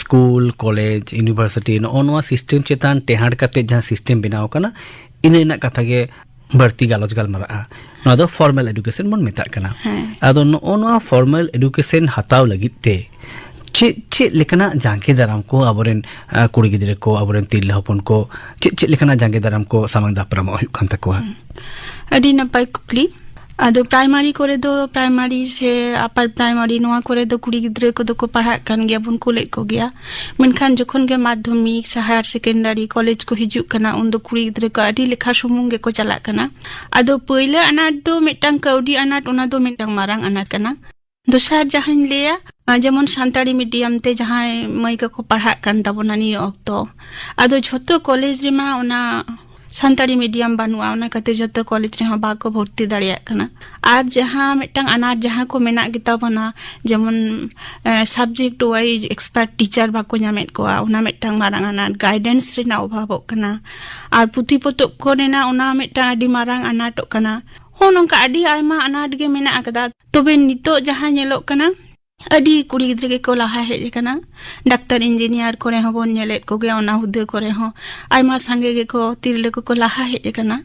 ᱥᱠᱩᱞ, ᱠᱚᱞᱮᱡᱽ, ᱤᱭᱩᱱᱤᱵᱷᱟᱨᱥᱤᱴᱤ, ᱱᱚᱜᱼᱚ ᱱᱚᱣᱟ ᱥᱤᱥᱴᱮᱢ ᱪᱮᱛᱟᱱ ᱴᱮᱦᱟᱸᱰ ᱠᱟᱛᱮ ᱡᱟᱦᱟᱸ ᱥᱤᱥᱴᱮᱢ ᱵᱮᱱᱟᱣ ᱟᱠᱟᱱᱟ, ᱤᱱᱟᱹ ᱨᱮᱱᱟᱜ ᱠᱟᱛᱷᱟ ᱜᱮ ᱵᱟᱹᱲᱛᱤ ᱜᱟᱞᱚᱪ ᱜᱟᱞᱢᱟᱨᱟᱜᱼᱟ, ᱱᱚᱣᱟ ᱫᱚ ᱯᱷᱚᱨᱢᱟᱞ ᱮᱰᱩᱠᱮᱥᱚᱱ ᱵᱚᱱ ᱢᱮᱛᱟᱜ ᱠᱟᱱᱟ᱾ ᱦᱮᱸ᱾ ᱟᱫᱚ ᱱᱚᱜᱼᱚ ᱱᱚᱣᱟ ᱯᱷᱚᱨᱢᱟᱞ ᱮᱰᱩᱠᱮᱥᱚᱱ ᱦᱟᱛᱟᱣ ᱞᱟᱹᱜᱤᱫ ᱛᱮ ᱪᱮᱫ ᱪᱮᱫ ᱞᱮᱠᱟᱱᱟᱜ ᱡᱟᱸᱜᱮ ᱫᱟᱨᱟᱢ ᱠᱚ ᱟᱵᱚᱨᱮᱱ, ᱟᱸ, ᱠᱩᱲᱤ ᱜᱤᱫᱽᱨᱟᱹ ᱠᱚ, ᱟᱵᱚᱨᱮᱱ ᱛᱤᱨᱞᱟᱹ ᱦᱚᱯᱚᱱ ᱠᱚ ᱪᱮᱫ ᱪᱮᱫ ᱞᱮᱠᱟᱱᱟᱜ ᱡᱟᱸᱜᱮ ᱫᱟᱨᱟᱢ ᱠᱚ ᱥᱟᱢᱟᱝ ᱫᱟᱯᱨᱟᱢᱚᱜ ᱦᱩᱭᱩᱜ ᱠᱟᱱ ᱛᱟᱠᱚᱣᱟ? ᱦᱩᱸ᱾ ᱟᱹᱰᱤ ᱱᱟᱯᱟᱭ ᱠᱩᱠᱞᱤ᱾ ᱟᱫᱚ ᱯᱨᱟᱭᱢᱟᱨᱤ ᱠᱚᱨᱮ ᱫᱚ, ᱯᱨᱟᱭᱢᱟᱨᱤ ᱥᱮ ᱟᱯᱟᱨ ᱯᱨᱟᱭᱢᱟᱨᱤ, ᱱᱚᱣᱟ ᱠᱚᱨᱮ ᱫᱚ ᱠᱩᱲᱤ ᱜᱤᱫᱽᱨᱟᱹ ᱠᱚᱫᱚ ᱠᱚ ᱯᱟᱲᱦᱟᱜ ᱠᱟᱱ ᱜᱮᱭᱟ, ᱵᱚᱱ ᱠᱩᱞᱮᱫ ᱠᱚᱜᱮᱭᱟ᱾ ᱢᱮᱱᱠᱷᱟᱱ ᱡᱚᱠᱷᱚᱱ ᱜᱮ ᱢᱟᱫᱽᱫᱷᱚᱢᱤᱠ ᱥᱮ ᱦᱟᱭᱟᱨ ᱥᱮᱠᱮᱱᱰᱟᱨᱤ, ᱠᱚᱞᱮᱡᱽ ᱠᱚ ᱦᱤᱡᱩᱜ ᱠᱟᱱᱟ, ᱩᱱᱫᱚ ᱠᱩᱲᱤ ᱜᱤᱫᱽᱨᱟᱹ ᱠᱚ ᱟᱹᱰᱤ ᱞᱮᱠᱷᱟ ᱥᱩᱢᱩᱝ ᱜᱮᱠᱚ ᱪᱟᱞᱟᱜ ᱠᱟᱱᱟ᱾ ᱟᱫᱚ ᱯᱟᱹᱭᱞᱟᱹ ᱟᱱᱟᱴ ᱫᱚ ᱢᱤᱫᱴᱟᱝ ᱠᱟᱹᱣᱰᱤ ᱟᱱᱟᱴ, ᱚᱱᱟ ᱫᱚ ᱢᱤᱫᱴᱟᱝ ᱢᱟᱨᱟᱝ ᱟᱱᱟᱴ ᱠᱟᱱᱟ᱾ ᱫᱚᱥᱟᱨ ᱡᱟᱦᱟᱸᱧ ᱞᱟᱹᱭᱟ, ᱟᱸ, ᱡᱮᱢᱚᱱ ᱥᱟᱱᱛᱟᱲᱤ ᱢᱤᱰᱤᱭᱟᱢ ᱛᱮ ᱡᱟᱦᱟᱸᱭ ᱢᱟᱹᱭ ᱠᱚᱠᱚ ᱯᱟᱲᱦᱟᱜ ᱠᱟᱱ ᱛᱟᱵᱚᱱᱟ ᱱᱤᱭᱟᱹ ᱚᱠᱛᱚ, ᱟᱫᱚ ᱡᱷᱚᱛᱚ ᱠᱚᱞᱮᱡᱽ ᱨᱮᱢᱟ ᱚᱱᱟ ᱥᱟᱱᱛᱟᱲᱤ ᱢᱤᱰᱤᱭᱟᱢ ᱵᱟᱹᱱᱩᱜᱼᱟ, ᱚᱱᱟ ᱠᱷᱟᱹᱛᱤᱨ ᱡᱷᱚᱛᱚ ᱠᱚᱞᱮᱡᱽ ᱨᱮᱦᱚᱸ ᱵᱟᱠᱚ ᱵᱷᱚᱨᱛᱤ ᱫᱟᱲᱮᱭᱟᱜ ᱠᱟᱱᱟ᱾ ᱟᱨ ᱡᱟᱦᱟᱸ ᱢᱤᱫᱴᱟᱝ ᱟᱱᱟᱴ ᱡᱟᱦᱟᱸ ᱠᱚ ᱢᱮᱱᱟᱜ ᱜᱮᱛᱟ ᱵᱚᱱᱟ, ᱡᱮᱢᱚᱱ, ᱮᱸ, subject wise expert teacher ᱵᱟᱠᱚ ᱧᱟᱢᱮᱫ ᱠᱚᱣᱟ, ᱚᱱᱟ ᱢᱤᱫᱴᱟᱝ ᱢᱟᱨᱟᱝ ᱟᱱᱟᱴ, guidance ᱨᱮᱱᱟᱜ ᱚᱵᱷᱟᱵᱚᱜ ᱠᱟᱱᱟ᱾ ᱟᱨ ᱯᱩᱛᱷᱤ ᱯᱚᱛᱚᱵ ᱠᱚᱨᱮᱱᱟᱜ ᱚᱱᱟ ᱢᱤᱫᱴᱟᱝ ᱟᱹᱰᱤ ᱢᱟᱨᱟᱝ ᱟᱱᱟᱴᱚᱜ ᱠᱟᱱᱟ᱾ ᱦᱚᱸ, ᱱᱚᱝᱠᱟ ᱟᱹᱰᱤ ᱟᱭᱢᱟ ᱟᱱᱟᱴ ᱜᱮ ᱢᱮᱱᱟᱜ ᱟᱠᱟᱫᱟ᱾ ᱛᱚᱵᱮ ᱱᱤᱛᱚᱜ ᱡᱟᱦᱟᱸ ᱧᱮᱞᱚᱜ ᱠᱟᱱᱟ, ᱟᱹᱰᱤ ᱠᱩᱲᱤ ᱜᱤᱫᱽᱨᱟᱹ ᱜᱮᱠᱚ ᱞᱟᱦᱟ ᱦᱮᱡ ᱟᱠᱟᱱᱟ᱾ ᱰᱟᱠᱛᱟᱨ, ᱤᱧᱡᱤᱱᱤᱭᱟᱨ ᱠᱚᱨᱮ ᱦᱚᱸᱵᱚᱱ ᱧᱮᱞᱮᱫ ᱠᱚᱜᱮᱭᱟ, ᱚᱱᱟ ᱦᱩᱫᱟᱹ ᱠᱚᱨᱮ ᱦᱚᱸ ᱟᱭᱢᱟ ᱥᱟᱸᱜᱮ ᱜᱮᱠᱚ, ᱛᱤᱨᱞᱟᱹ ᱠᱚᱠᱚ ᱞᱟᱦᱟ ᱦᱮᱡ ᱟᱠᱟᱱᱟ᱾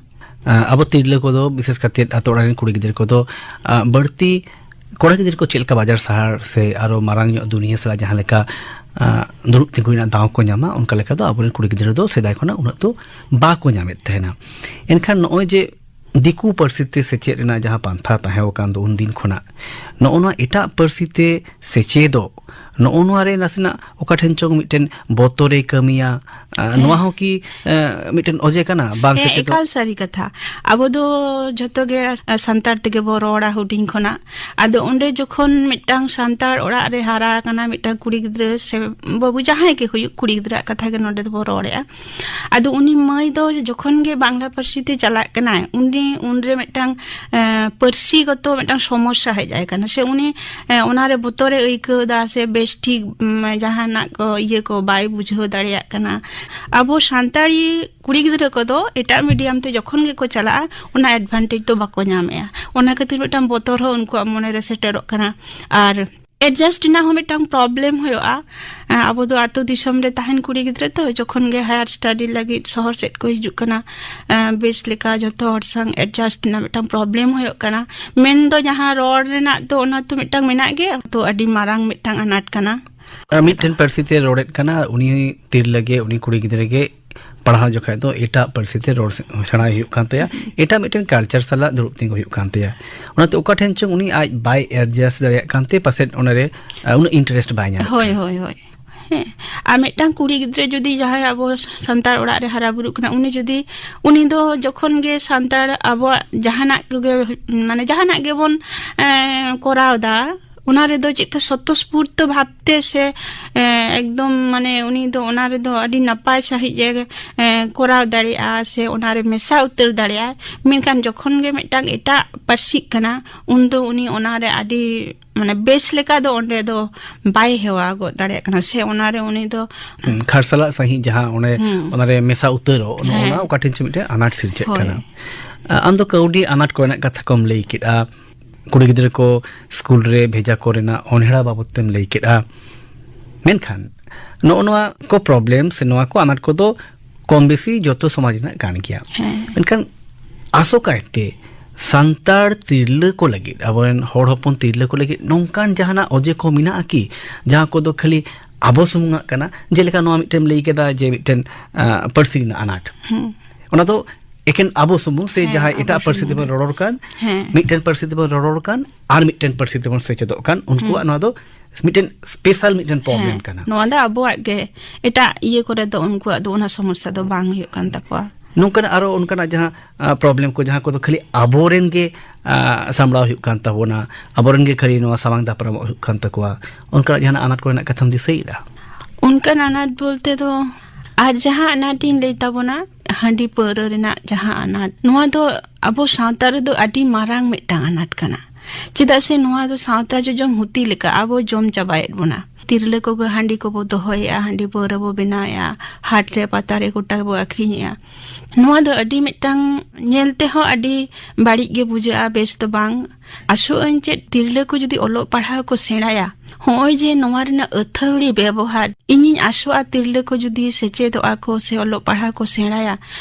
ᱟᱸ, ᱟᱵᱚ ᱛᱤᱨᱞᱟᱹ ᱠᱚᱫᱚ, ᱵᱤᱥᱮᱥ ᱠᱟᱛᱮ ᱟᱛᱳ ᱚᱲᱟᱜ ᱨᱮᱱ ᱠᱩᱲᱤ ᱜᱤᱫᱽᱨᱟᱹ ᱠᱚᱫᱚ, ᱟᱸ, ᱵᱟᱹᱲᱛᱤ ᱠᱚᱲᱟ ᱜᱤᱫᱽᱨᱟᱹ ᱠᱚ ᱪᱮᱫ ᱞᱮᱠᱟ ᱵᱟᱡᱟᱨ ᱥᱟᱦᱟᱨ ᱥᱮ ᱟᱨᱚ ᱢᱟᱨᱟᱝ ᱧᱚᱜ ᱫᱩᱱᱤᱭᱟᱹ ᱥᱟᱞᱟᱜ ᱡᱟᱦᱟᱸ ᱞᱮᱠᱟ, ᱟᱸ, ᱫᱩᱲᱩᱵ ᱛᱤᱸᱜᱩ ᱨᱮᱱᱟᱜ ᱫᱟᱣ ᱠᱚ ᱧᱟᱢᱟ, ᱚᱱᱠᱟ ᱞᱮᱠᱟ ᱫᱚ ᱟᱵᱚᱨᱮᱱ ᱠᱩᱲᱤ ᱜᱤᱫᱽᱨᱟᱹ ᱫᱚ ᱥᱮᱫᱟᱭ ᱠᱷᱚᱱᱟᱜ ᱩᱱᱟᱹᱜ ᱫᱚ ᱵᱟᱠᱚ ᱧᱟᱢᱮᱫ ᱛᱟᱦᱮᱱᱟ᱾ ᱮᱱᱠᱷᱟᱱ ᱱᱚᱜᱼᱚᱭ ᱡᱮ ᱫᱤᱠᱩ ᱯᱟᱹᱨᱥᱤ ᱛᱮ ᱥᱮᱪᱮᱫ ᱨᱮᱱᱟᱜ ᱡᱟᱦᱟᱸ ᱯᱟᱱᱛᱷᱟ ᱛᱟᱦᱮᱸ ᱟᱠᱟᱱ ᱫᱚ ᱩᱱᱫᱤᱱ ᱠᱷᱚᱱᱟᱜ, ᱱᱚᱜᱼᱚ ᱱᱚᱣᱟ ᱮᱴᱟᱜ ᱯᱟᱹᱨᱥᱤ ᱛᱮ ᱥᱮᱪᱮᱫᱚᱜ, ᱱᱚᱜᱼᱚ ᱱᱚᱣᱟ ᱨᱮ ᱱᱟᱥᱮᱱᱟᱜ ᱚᱠᱟ ᱴᱷᱮᱱ ᱪᱚᱝ ᱢᱤᱫᱴᱮᱱ ᱵᱚᱛᱚᱨᱮ ᱠᱟᱹᱢᱤᱭᱟ, ᱟᱸ, ᱦᱮᱸ᱾ ᱱᱚᱣᱟ ᱦᱚᱸ ᱠᱤ, ᱟᱸ, ᱢᱤᱫᱴᱮᱱ ᱚᱡᱮ ᱠᱟᱱᱟ ᱵᱟᱝ ᱦᱮᱸ, ᱥᱮᱪᱮᱫᱚᱜ? ᱮᱠᱟᱞ ᱥᱟᱹᱨᱤ ᱠᱟᱛᱷᱟ᱾ ᱟᱵᱚ ᱫᱚ ᱡᱷᱚᱛᱚ ᱜᱮ, ᱟᱸ, ᱥᱟᱱᱛᱟᱲ ᱛᱮᱜᱮ ᱵᱚ ᱨᱚᱲᱟ ᱦᱩᱰᱤᱧ ᱠᱷᱚᱱᱟᱜ᱾ ᱟᱫᱚ ᱚᱸᱰᱮ ᱡᱚᱠᱷᱚᱱ ᱢᱤᱫᱴᱟᱝ ᱥᱟᱱᱛᱟᱲ ᱚᱲᱟᱜ ᱨᱮ ᱦᱟᱨᱟ ᱟᱠᱟᱱᱟ ᱢᱤᱫᱴᱟᱝ ᱠᱩᱲᱤ ᱜᱤᱫᱽᱨᱟᱹ ᱥᱮ ᱵᱟᱹᱵᱩ, ᱡᱟᱦᱟᱸᱭ ᱜᱮ ᱦᱩᱭᱩᱜ, ᱠᱩᱲᱤ ᱜᱤᱫᱽᱨᱟᱹᱣᱟᱜ ᱠᱟᱛᱷᱟ ᱜᱮ ᱱᱚᱰᱮ ᱫᱚᱵᱚ ᱨᱚᱲᱮᱜᱼᱟ᱾ ᱟᱫᱚ ᱩᱱᱤ ᱢᱟᱹᱭ ᱫᱚ ᱡᱚᱠᱷᱚᱱ ᱜᱮ ᱵᱟᱝᱞᱟ ᱯᱟᱹᱨᱥᱤ ᱛᱮ ᱪᱟᱞᱟᱜ ᱠᱟᱱᱟᱭ, ᱩᱱᱤ, ᱩᱱᱨᱮ ᱢᱤᱫᱴᱟᱝ, ᱮᱸ, ᱯᱟᱹᱨᱥᱤᱜᱚᱛᱚ ᱢᱤᱫᱴᱟᱝ ᱥᱚᱢᱚᱥᱥᱟ ᱦᱮᱡ ᱟᱭ ᱠᱟᱱᱟ, ᱥᱮ ᱩᱱᱤ, ᱮᱸ, ᱚᱱᱟᱨᱮ ᱵᱚᱛᱚᱨᱮ ᱟᱹᱭᱠᱟᱹᱣ ᱮᱫᱟ, ᱥᱮ ᱵᱮᱥ ᱴᱷᱤᱠ, ᱩᱢ, ᱡᱟᱦᱟᱱᱟᱜ ᱠᱚ, ᱤᱭᱟᱹ ᱠᱚ ᱵᱟᱭ ᱵᱩᱡᱷᱟᱹᱣ ᱫᱟᱲᱮᱭᱟᱜ ᱠᱟᱱᱟ᱾ ᱟᱵᱚ ᱥᱟᱱᱛᱟᱲᱤ ᱠᱩᱲᱤ ᱜᱤᱫᱽᱨᱟᱹ ᱠᱚᱫᱚ ᱮᱴᱟᱜ ᱢᱤᱰᱤᱭᱟᱢ ᱛᱮ ᱡᱚᱠᱷᱚᱱ ᱜᱮᱠᱚ ᱪᱟᱞᱟᱜᱼᱟ, ᱚᱱᱟ advantage ᱫᱚ ᱵᱟᱠᱚ ᱧᱟᱢᱮᱜᱼᱟ᱾ ᱚᱱᱟ ᱠᱷᱟᱹᱛᱤᱨ ᱢᱤᱫᱴᱟᱝ ᱵᱚᱛᱚᱨ ᱦᱚᱸ ᱩᱱᱠᱩᱣᱟᱜ ᱢᱚᱱᱮᱨᱮ ᱥᱮᱴᱮᱨᱚᱜ ᱠᱟᱱᱟ᱾ ᱟᱨ ᱮᱰᱡᱟᱥᱴ ᱨᱮᱱᱟᱜ ᱦᱚᱸ ᱢᱤᱫᱴᱟᱝ ᱯᱨᱚᱵᱞᱮᱢ ᱦᱩᱭᱩᱜᱼᱟ᱾ ᱟᱵᱚ ᱫᱚ ᱟᱹᱛᱩ ᱫᱤᱥᱚᱢ ᱨᱮ ᱛᱟᱦᱮᱱ ᱠᱩᱲᱤ ᱜᱤᱫᱽᱨᱟᱹ ᱛᱚ, ᱡᱚᱠᱷᱚᱱ ᱜᱮ ᱦᱟᱭᱟᱨ ᱥᱴᱟᱰᱤ ᱞᱟᱹᱜᱤᱫ ᱥᱚᱦᱚᱨ ᱥᱮᱫ ᱠᱚ ᱦᱤᱡᱩᱜ ᱠᱟᱱᱟ, ᱵᱮᱥ ᱞᱮᱠᱟ ᱡᱚᱛᱚ ᱦᱚᱲ ᱥᱟᱶ ᱮᱰᱡᱟᱥᱴ ᱨᱮᱱᱟᱜ ᱢᱤᱫᱴᱟᱝ ᱯᱨᱚᱵᱞᱮᱢ ᱦᱩᱭᱩᱜ ᱠᱟᱱᱟ᱾ ᱢᱮᱱ ᱫᱚ ᱡᱟᱦᱟᱸ ᱨᱚᱲ ᱨᱮᱱᱟᱜ ᱫᱚ, ᱚᱱᱟ ᱛᱚ ᱢᱤᱫᱴᱟᱝ ᱢᱮᱱᱟᱜ ᱜᱮ, ᱛᱚ ᱟᱹᱰᱤ ᱢᱟᱨᱟᱝ ᱢᱤᱫᱴᱟᱝ ᱟᱱᱟᱴ ᱠᱟᱱᱟ᱾ ᱟᱨ ᱢᱤᱫᱴᱮᱱ ᱯᱟᱹᱨᱥᱤ ᱛᱮ ᱨᱚᱲᱮᱫ ᱠᱟᱱᱟ, ᱩᱱᱤ ᱛᱤᱨᱞᱟᱹ ᱜᱮ, ᱩᱱᱤ ᱠᱩᱲᱤ ᱜᱤᱫᱽᱨᱟᱹ ᱜᱮ ᱯᱟᱲᱦᱟᱣ ᱡᱚᱠᱷᱟᱡ ᱫᱚ ᱮᱴᱟᱜ ᱯᱟᱹᱨᱥᱤ ᱛᱮ ᱨᱚᱲ ᱥᱮ-, ᱥᱮᱬᱟᱭ ᱦᱩᱭᱩᱜ ᱠᱟᱱ ᱛᱟᱭᱟ, ᱮᱴᱟᱜ ᱢᱤᱫᱴᱮᱱ ᱠᱟᱞᱪᱟᱨ ᱥᱟᱞᱟᱜ ᱫᱩᱲᱩᱵ ᱛᱤᱸᱜᱩ ᱦᱩᱭᱩᱜ ᱠᱟᱱ ᱛᱟᱭᱟ᱾ ᱚᱱᱟᱛᱮ ᱚᱠᱟ ᱴᱷᱮᱱ ᱪᱚᱝ ᱩᱱᱤ ᱟᱡ ᱵᱟᱭ ᱮᱰᱡᱟᱥᱴ ᱫᱟᱲᱮᱭᱟᱜ ᱠᱟᱱᱛᱮ ᱯᱟᱥᱮᱡ ᱚᱱᱟᱨᱮ, ᱟ, ᱩᱱᱟᱹᱜ ᱤᱱᱴᱟᱨᱮᱥᱴ ᱵᱟᱭ ᱧᱟᱢ ᱦᱳᱭ, ᱠᱟᱱᱟ᱾ ᱦᱳᱭ, ᱦᱳᱭ᱾ ᱦᱮᱸ, ᱟᱨ ᱢᱤᱫᱴᱟᱝ ᱠᱩᱲᱤ ᱜᱤᱫᱽᱨᱟᱹ ᱡᱩᱫᱤ ᱡᱟᱦᱟᱸᱭ ᱟᱵᱚ ᱥᱟᱱᱛᱟᱲ ᱚᱲᱟᱜ ᱨᱮ ᱦᱟᱨᱟ ᱵᱩᱨᱩᱜ ᱠᱟᱱᱟ, ᱩᱱᱤ ᱡᱩᱫᱤ, ᱩᱱᱤ ᱫᱚ ᱡᱚᱠᱷᱚᱱ ᱜᱮ ᱥᱟᱱᱛᱟᱲ ᱟᱵᱚᱣᱟᱜ ᱡᱟᱦᱟᱱᱟᱜ ᱠᱚᱜᱮ, ᱢᱟᱱᱮ ᱡᱟᱦᱟᱱᱟᱜ ᱜᱮᱵᱚᱱ, ᱮᱸ, ᱠᱚᱨᱟᱣ ᱮᱫᱟ, ᱚᱱᱟ ᱨᱮᱫᱚ ᱪᱮᱫ ᱞᱮᱠᱟ ᱥᱚᱛᱚᱥᱯᱷᱩᱨᱛᱚ ᱵᱷᱟᱵᱽᱛᱮ ᱥᱮ, ᱮᱸ, ᱮᱠᱫᱚᱢ ᱢᱟᱱᱮ ᱩᱱᱤ ᱫᱚ ᱚᱱᱟ ᱨᱮᱫᱚ ᱟᱹᱰᱤ ᱱᱟᱯᱟᱭ ᱥᱟᱺᱦᱤᱡ ᱮ, ᱮᱸ, ᱠᱚᱨᱟᱣ ᱫᱟᱲᱮᱭᱟᱜᱼᱟ ᱥᱮ ᱚᱱᱟ ᱨᱮ ᱢᱮᱥᱟ ᱩᱛᱟᱹᱨ ᱫᱟᱲᱮᱭᱟᱜᱼᱟ᱾ ᱢᱮᱱᱠᱷᱟᱱ ᱡᱚᱠᱷᱚᱱ ᱜᱮ ᱢᱤᱫᱴᱟᱝ ᱮᱴᱟᱜ ᱯᱟᱹᱨᱥᱤᱜ ᱠᱟᱱᱟ, ᱩᱱᱫᱚ ᱩᱱᱤ ᱚᱱᱟ ᱨᱮ ᱟᱹᱰᱤ, ᱢᱟᱱᱮ, ᱵᱮᱥ ᱞᱮᱠᱟ ᱫᱚ ᱚᱸᱰᱮ ᱫᱚ ᱵᱟᱭ ᱦᱮᱣᱟ ᱜᱚᱫ ᱫᱟᱲᱮᱭᱟᱜ ᱠᱟᱱᱟ ᱥᱮ ᱚᱱᱟ ᱨᱮ ᱩᱱᱤ ᱫᱚ ᱦᱩᱸ, ᱠᱷᱟᱨᱥᱟᱞᱟᱜ ᱥᱟᱺᱦᱤᱡ ᱡᱟᱦᱟᱸ ᱚᱱᱮ ᱦᱩᱸ᱾ ᱚᱱᱟᱨᱮ ᱢᱮᱥᱟ ᱩᱛᱟᱹᱨᱚᱜ, ᱱᱚᱜᱼᱚ ᱦᱮᱸ᱾ ᱱᱟ ᱚᱠᱟ ᱴᱷᱮᱱ ᱪᱚ ᱢᱤᱫᱴᱮᱱ ᱟᱱᱟᱴ ᱥᱤᱨᱡᱟᱹᱜ ᱦᱳᱭ᱾ ᱠᱟᱱᱟ᱾ ᱟ-, ᱟᱢ ᱫᱚ ᱠᱟᱹᱣᱰᱤ ᱟᱱᱟᱴ ᱠᱚᱨᱮᱱᱟᱜ ᱠᱟᱛᱷᱟ ᱠᱚᱢ ᱞᱟᱹᱭ ᱠᱮᱫᱼᱟ, ᱠᱩᱲᱤ ᱜᱤᱫᱽᱨᱟᱹ ᱠᱚ ᱥᱠᱩᱞ ᱨᱮ ᱵᱷᱮᱡᱟ ᱠᱚ ᱨᱮᱱᱟᱜ ᱚᱱᱦᱮᱲᱟ ᱵᱟᱵᱚᱫ ᱛᱮᱢ ᱞᱟᱹᱭ ᱠᱮᱫᱼᱟ, ᱢᱮᱱᱠᱷᱟᱱ ᱱᱚᱜᱼᱚ ᱱᱚᱣᱟ ᱠᱚ ᱯᱨᱚᱵᱞᱮᱢ ᱥᱮ ᱱᱚᱣᱟ ᱠᱚ ᱟᱱᱟᱴ ᱠᱚᱫᱚ ᱠᱚᱢ ᱵᱮᱥᱤ ᱡᱚᱛᱚ ᱥᱚᱢᱟᱡᱽ ᱨᱮᱱᱟᱜ ᱠᱟᱱ ᱜᱮᱭᱟ᱾ ᱦᱮᱸ᱾ ᱢᱮᱱᱠᱷᱟᱱ ᱟᱥᱚᱠᱟᱭᱛᱮ ᱥᱟᱱᱛᱟᱲ ᱛᱤᱨᱞᱟᱹ ᱠᱚ ᱞᱟᱹᱜᱤᱫ, ᱟᱵᱚᱨᱮᱱ ᱦᱚᱲ ᱦᱚᱯᱚᱱ ᱛᱤᱨᱞᱟᱹ ᱠᱚ ᱞᱟᱹᱜᱤᱫ ᱱᱚᱝᱠᱟᱱ ᱡᱟᱦᱟᱱᱟᱜ ᱚᱡᱮ ᱠᱚ ᱢᱮᱱᱟᱜᱼᱟ ᱠᱤ, ᱡᱟᱦᱟᱸ ᱠᱚᱫᱚ ᱠᱷᱟᱹᱞᱤ ᱟᱵᱚ ᱥᱩᱢᱩᱝᱟᱜ ᱠᱟᱱᱟ? ᱡᱮᱞᱮᱠᱟ ᱱᱚᱣᱟ ᱢᱤᱫᱴᱮᱱ ᱞᱟᱹᱭ ᱠᱮᱫᱟ ᱡᱮ ᱢᱤᱫᱴᱮᱱ, ᱟ, ᱯᱟᱹᱨᱥᱤ ᱨᱮᱱᱟᱜ ᱟᱱᱟᱴ᱾ ᱦᱩᱸ᱾ ᱚᱱᱟ ᱫᱚ ᱮᱠᱮᱱ ᱟᱵᱚ ᱥᱩᱢᱩᱝ ᱥᱮ ᱦᱮᱸ, ᱡᱟᱦᱟᱸᱭ ᱟᱵᱚ ᱮᱴᱟᱜ ᱯᱟᱹᱨᱥᱤ ᱥᱩᱢᱩᱝ ᱛᱮᱵᱚᱱ ᱜᱮ᱾ ᱨᱚᱨᱚᱲ ᱠᱟᱱ, ᱦᱮᱸ᱾ ᱢᱤᱫᱴᱮᱱ ᱯᱟᱹᱨᱥᱤ ᱛᱮᱵᱚᱱ ᱨᱚᱨᱚᱲ ᱠᱟᱱ, ᱟᱨ ᱢᱤᱫᱴᱮᱱ ᱯᱟᱹᱨᱥᱤ ᱛᱮᱵᱚᱱ ᱥᱮᱪᱮᱫᱚᱜ ᱠᱟᱱ, ᱩᱱᱠᱩᱣᱟᱜ ᱦᱩᱸ᱾ ᱱᱚᱣᱟ ᱫᱚ ᱢᱤᱫᱴᱮᱱ ᱥᱯᱮᱥᱟᱞ ᱢᱤᱫᱴᱮᱱ ᱯᱨᱚᱵᱞᱮᱢ ᱦᱮᱸ, ᱠᱟᱱᱟ᱾ ᱱᱚᱣᱟ ᱫᱚ ᱟᱵᱚᱣᱟᱜ ᱜᱮ, ᱮᱴᱟᱜ ᱤᱭᱟᱹ ᱠᱚᱨᱮ ᱫᱚ ᱩᱱᱠᱩᱣᱟᱜ ᱫᱚ ᱚᱱᱟ ᱥᱚᱢᱚᱥᱥᱟ ᱫᱚ ᱵᱟᱝ ᱦᱩᱭᱩᱜ ᱠᱟᱱ ᱛᱟᱠᱚᱣᱟ᱾ ᱱᱚᱝᱠᱟᱱᱟᱜ ᱟᱨᱚ ᱚᱱᱠᱟᱱᱟᱜ ᱡᱟᱦᱟᱸ, ᱟ, ᱯᱨᱚᱵᱞᱮᱢ ᱠᱚ, ᱡᱟᱦᱟᱸ ᱠᱚᱫᱚ ᱠᱷᱟᱹᱞᱤ ᱟᱵᱚᱨᱮᱱ ᱜᱮ, ᱟ, ᱥᱟᱢᱵᱲᱟᱣ ᱦᱩᱭᱩᱜ ᱠᱟᱱ ᱛᱟᱵᱚᱱᱟ, ᱟᱵᱚᱨᱮᱱ ᱜᱮ ᱠᱷᱟᱹᱞᱤ ᱱᱚᱣᱟ ᱥᱟᱢᱟᱝ ᱫᱟᱯᱨᱟᱢᱚᱜ ᱦᱩᱭᱩᱜ ᱠᱟᱱ ᱛᱟᱠᱚᱣᱟ, ᱚᱱᱠᱟᱱᱟᱜ ᱡᱟᱦᱟᱱᱟᱜ ᱟᱱᱟᱴ ᱠᱚᱨᱮᱱᱟᱜ ᱠᱟᱛᱷᱟᱢ ᱫᱤᱥᱟᱹᱭᱮᱫᱟ? ᱚᱱᱠᱟᱱ ᱟᱱᱟᱴ ᱵᱚᱞᱛᱮ ᱫᱚ, ᱟᱨ ᱡᱟᱦᱟᱸ ᱟᱱᱟᱴ ᱤᱧ ᱞᱟᱹᱭ ᱛᱟᱵᱚᱱᱟ, ᱦᱟᱺᱰᱤ ᱯᱟᱹᱣᱨᱟᱹ ᱨᱮᱱᱟᱜ ᱡᱟᱦᱟᱸ ᱟᱱᱟᱴ, ᱱᱚᱣᱟ ᱫᱚ ᱟᱵᱚ ᱥᱟᱶᱛᱟ ᱨᱮᱫᱚ ᱟᱹᱰᱤ ᱢᱟᱨᱟᱝ ᱢᱤᱫᱴᱟᱝ ᱟᱱᱟᱴ ᱠᱟᱱᱟ᱾ ᱪᱮᱫᱟᱜ ᱥᱮ ᱱᱚᱣᱟ ᱫᱚ ᱥᱟᱶᱛᱟ ᱡᱚᱡᱚᱢ ᱦᱩᱛᱤ ᱞᱮᱠᱟ ᱟᱵᱚ ᱡᱚᱢ ᱪᱟᱵᱟᱭᱮᱫ ᱵᱚᱱᱟ᱾ ᱛᱤᱨᱞᱟᱹ ᱠᱚᱜᱮ ᱦᱟᱺᱰᱤ ᱠᱚᱵᱚ ᱫᱚᱦᱚᱭᱮᱫᱼᱟ, ᱦᱟᱺᱰᱤ ᱯᱟᱹᱣᱨᱟᱹ ᱵᱚ ᱵᱮᱱᱟᱣᱮᱫᱼᱟ, ᱦᱟᱴ ᱨᱮ ᱯᱟᱛᱟ ᱨᱮ ᱜᱚᱴᱟ ᱵᱚ ᱟᱹᱠᱷᱨᱤᱧᱮᱫᱼᱟ᱾ ᱱᱚᱣᱟ ᱫᱚ ᱟᱹᱰᱤ ᱢᱤᱫᱴᱟᱝ ᱧᱮᱞ ᱛᱮᱦᱚᱸ ᱟᱹᱰᱤ ᱵᱟᱹᱲᱤᱡ ᱜᱮ ᱵᱩᱡᱷᱟᱹᱜᱼᱟ, ᱵᱮᱥ ᱫᱚ ᱵᱟᱝ᱾ ᱟᱥᱚᱜ ᱟᱹᱧ ᱪᱮᱫ ᱛᱤᱨᱞᱟᱹ ᱠᱚ ᱡᱩᱫᱤ ᱚᱞᱚᱜ ᱯᱟᱲᱦᱟᱣ ᱠᱚ ᱥᱮᱬᱟᱭᱟ, ᱦᱚᱸᱜᱼᱚᱭ ᱡᱮ ᱱᱚᱣᱟ ᱨᱮᱱᱟᱜ ᱟᱹᱛᱷᱟᱹᱣᱲᱤ ᱵᱮᱵᱚᱦᱟᱨ, ᱤᱧᱤᱧ ᱟᱥᱚᱜᱼᱟ ᱛᱤᱨᱞᱟᱹ ᱠᱚ ᱡᱩᱫᱤ ᱥᱮᱪᱮᱫᱚᱜᱼᱟ ᱠᱚ ᱥᱮ ᱚᱞᱚᱜ ᱯᱟᱲᱦᱟᱣ ᱠᱚ ᱥᱮᱬᱟᱭᱟ,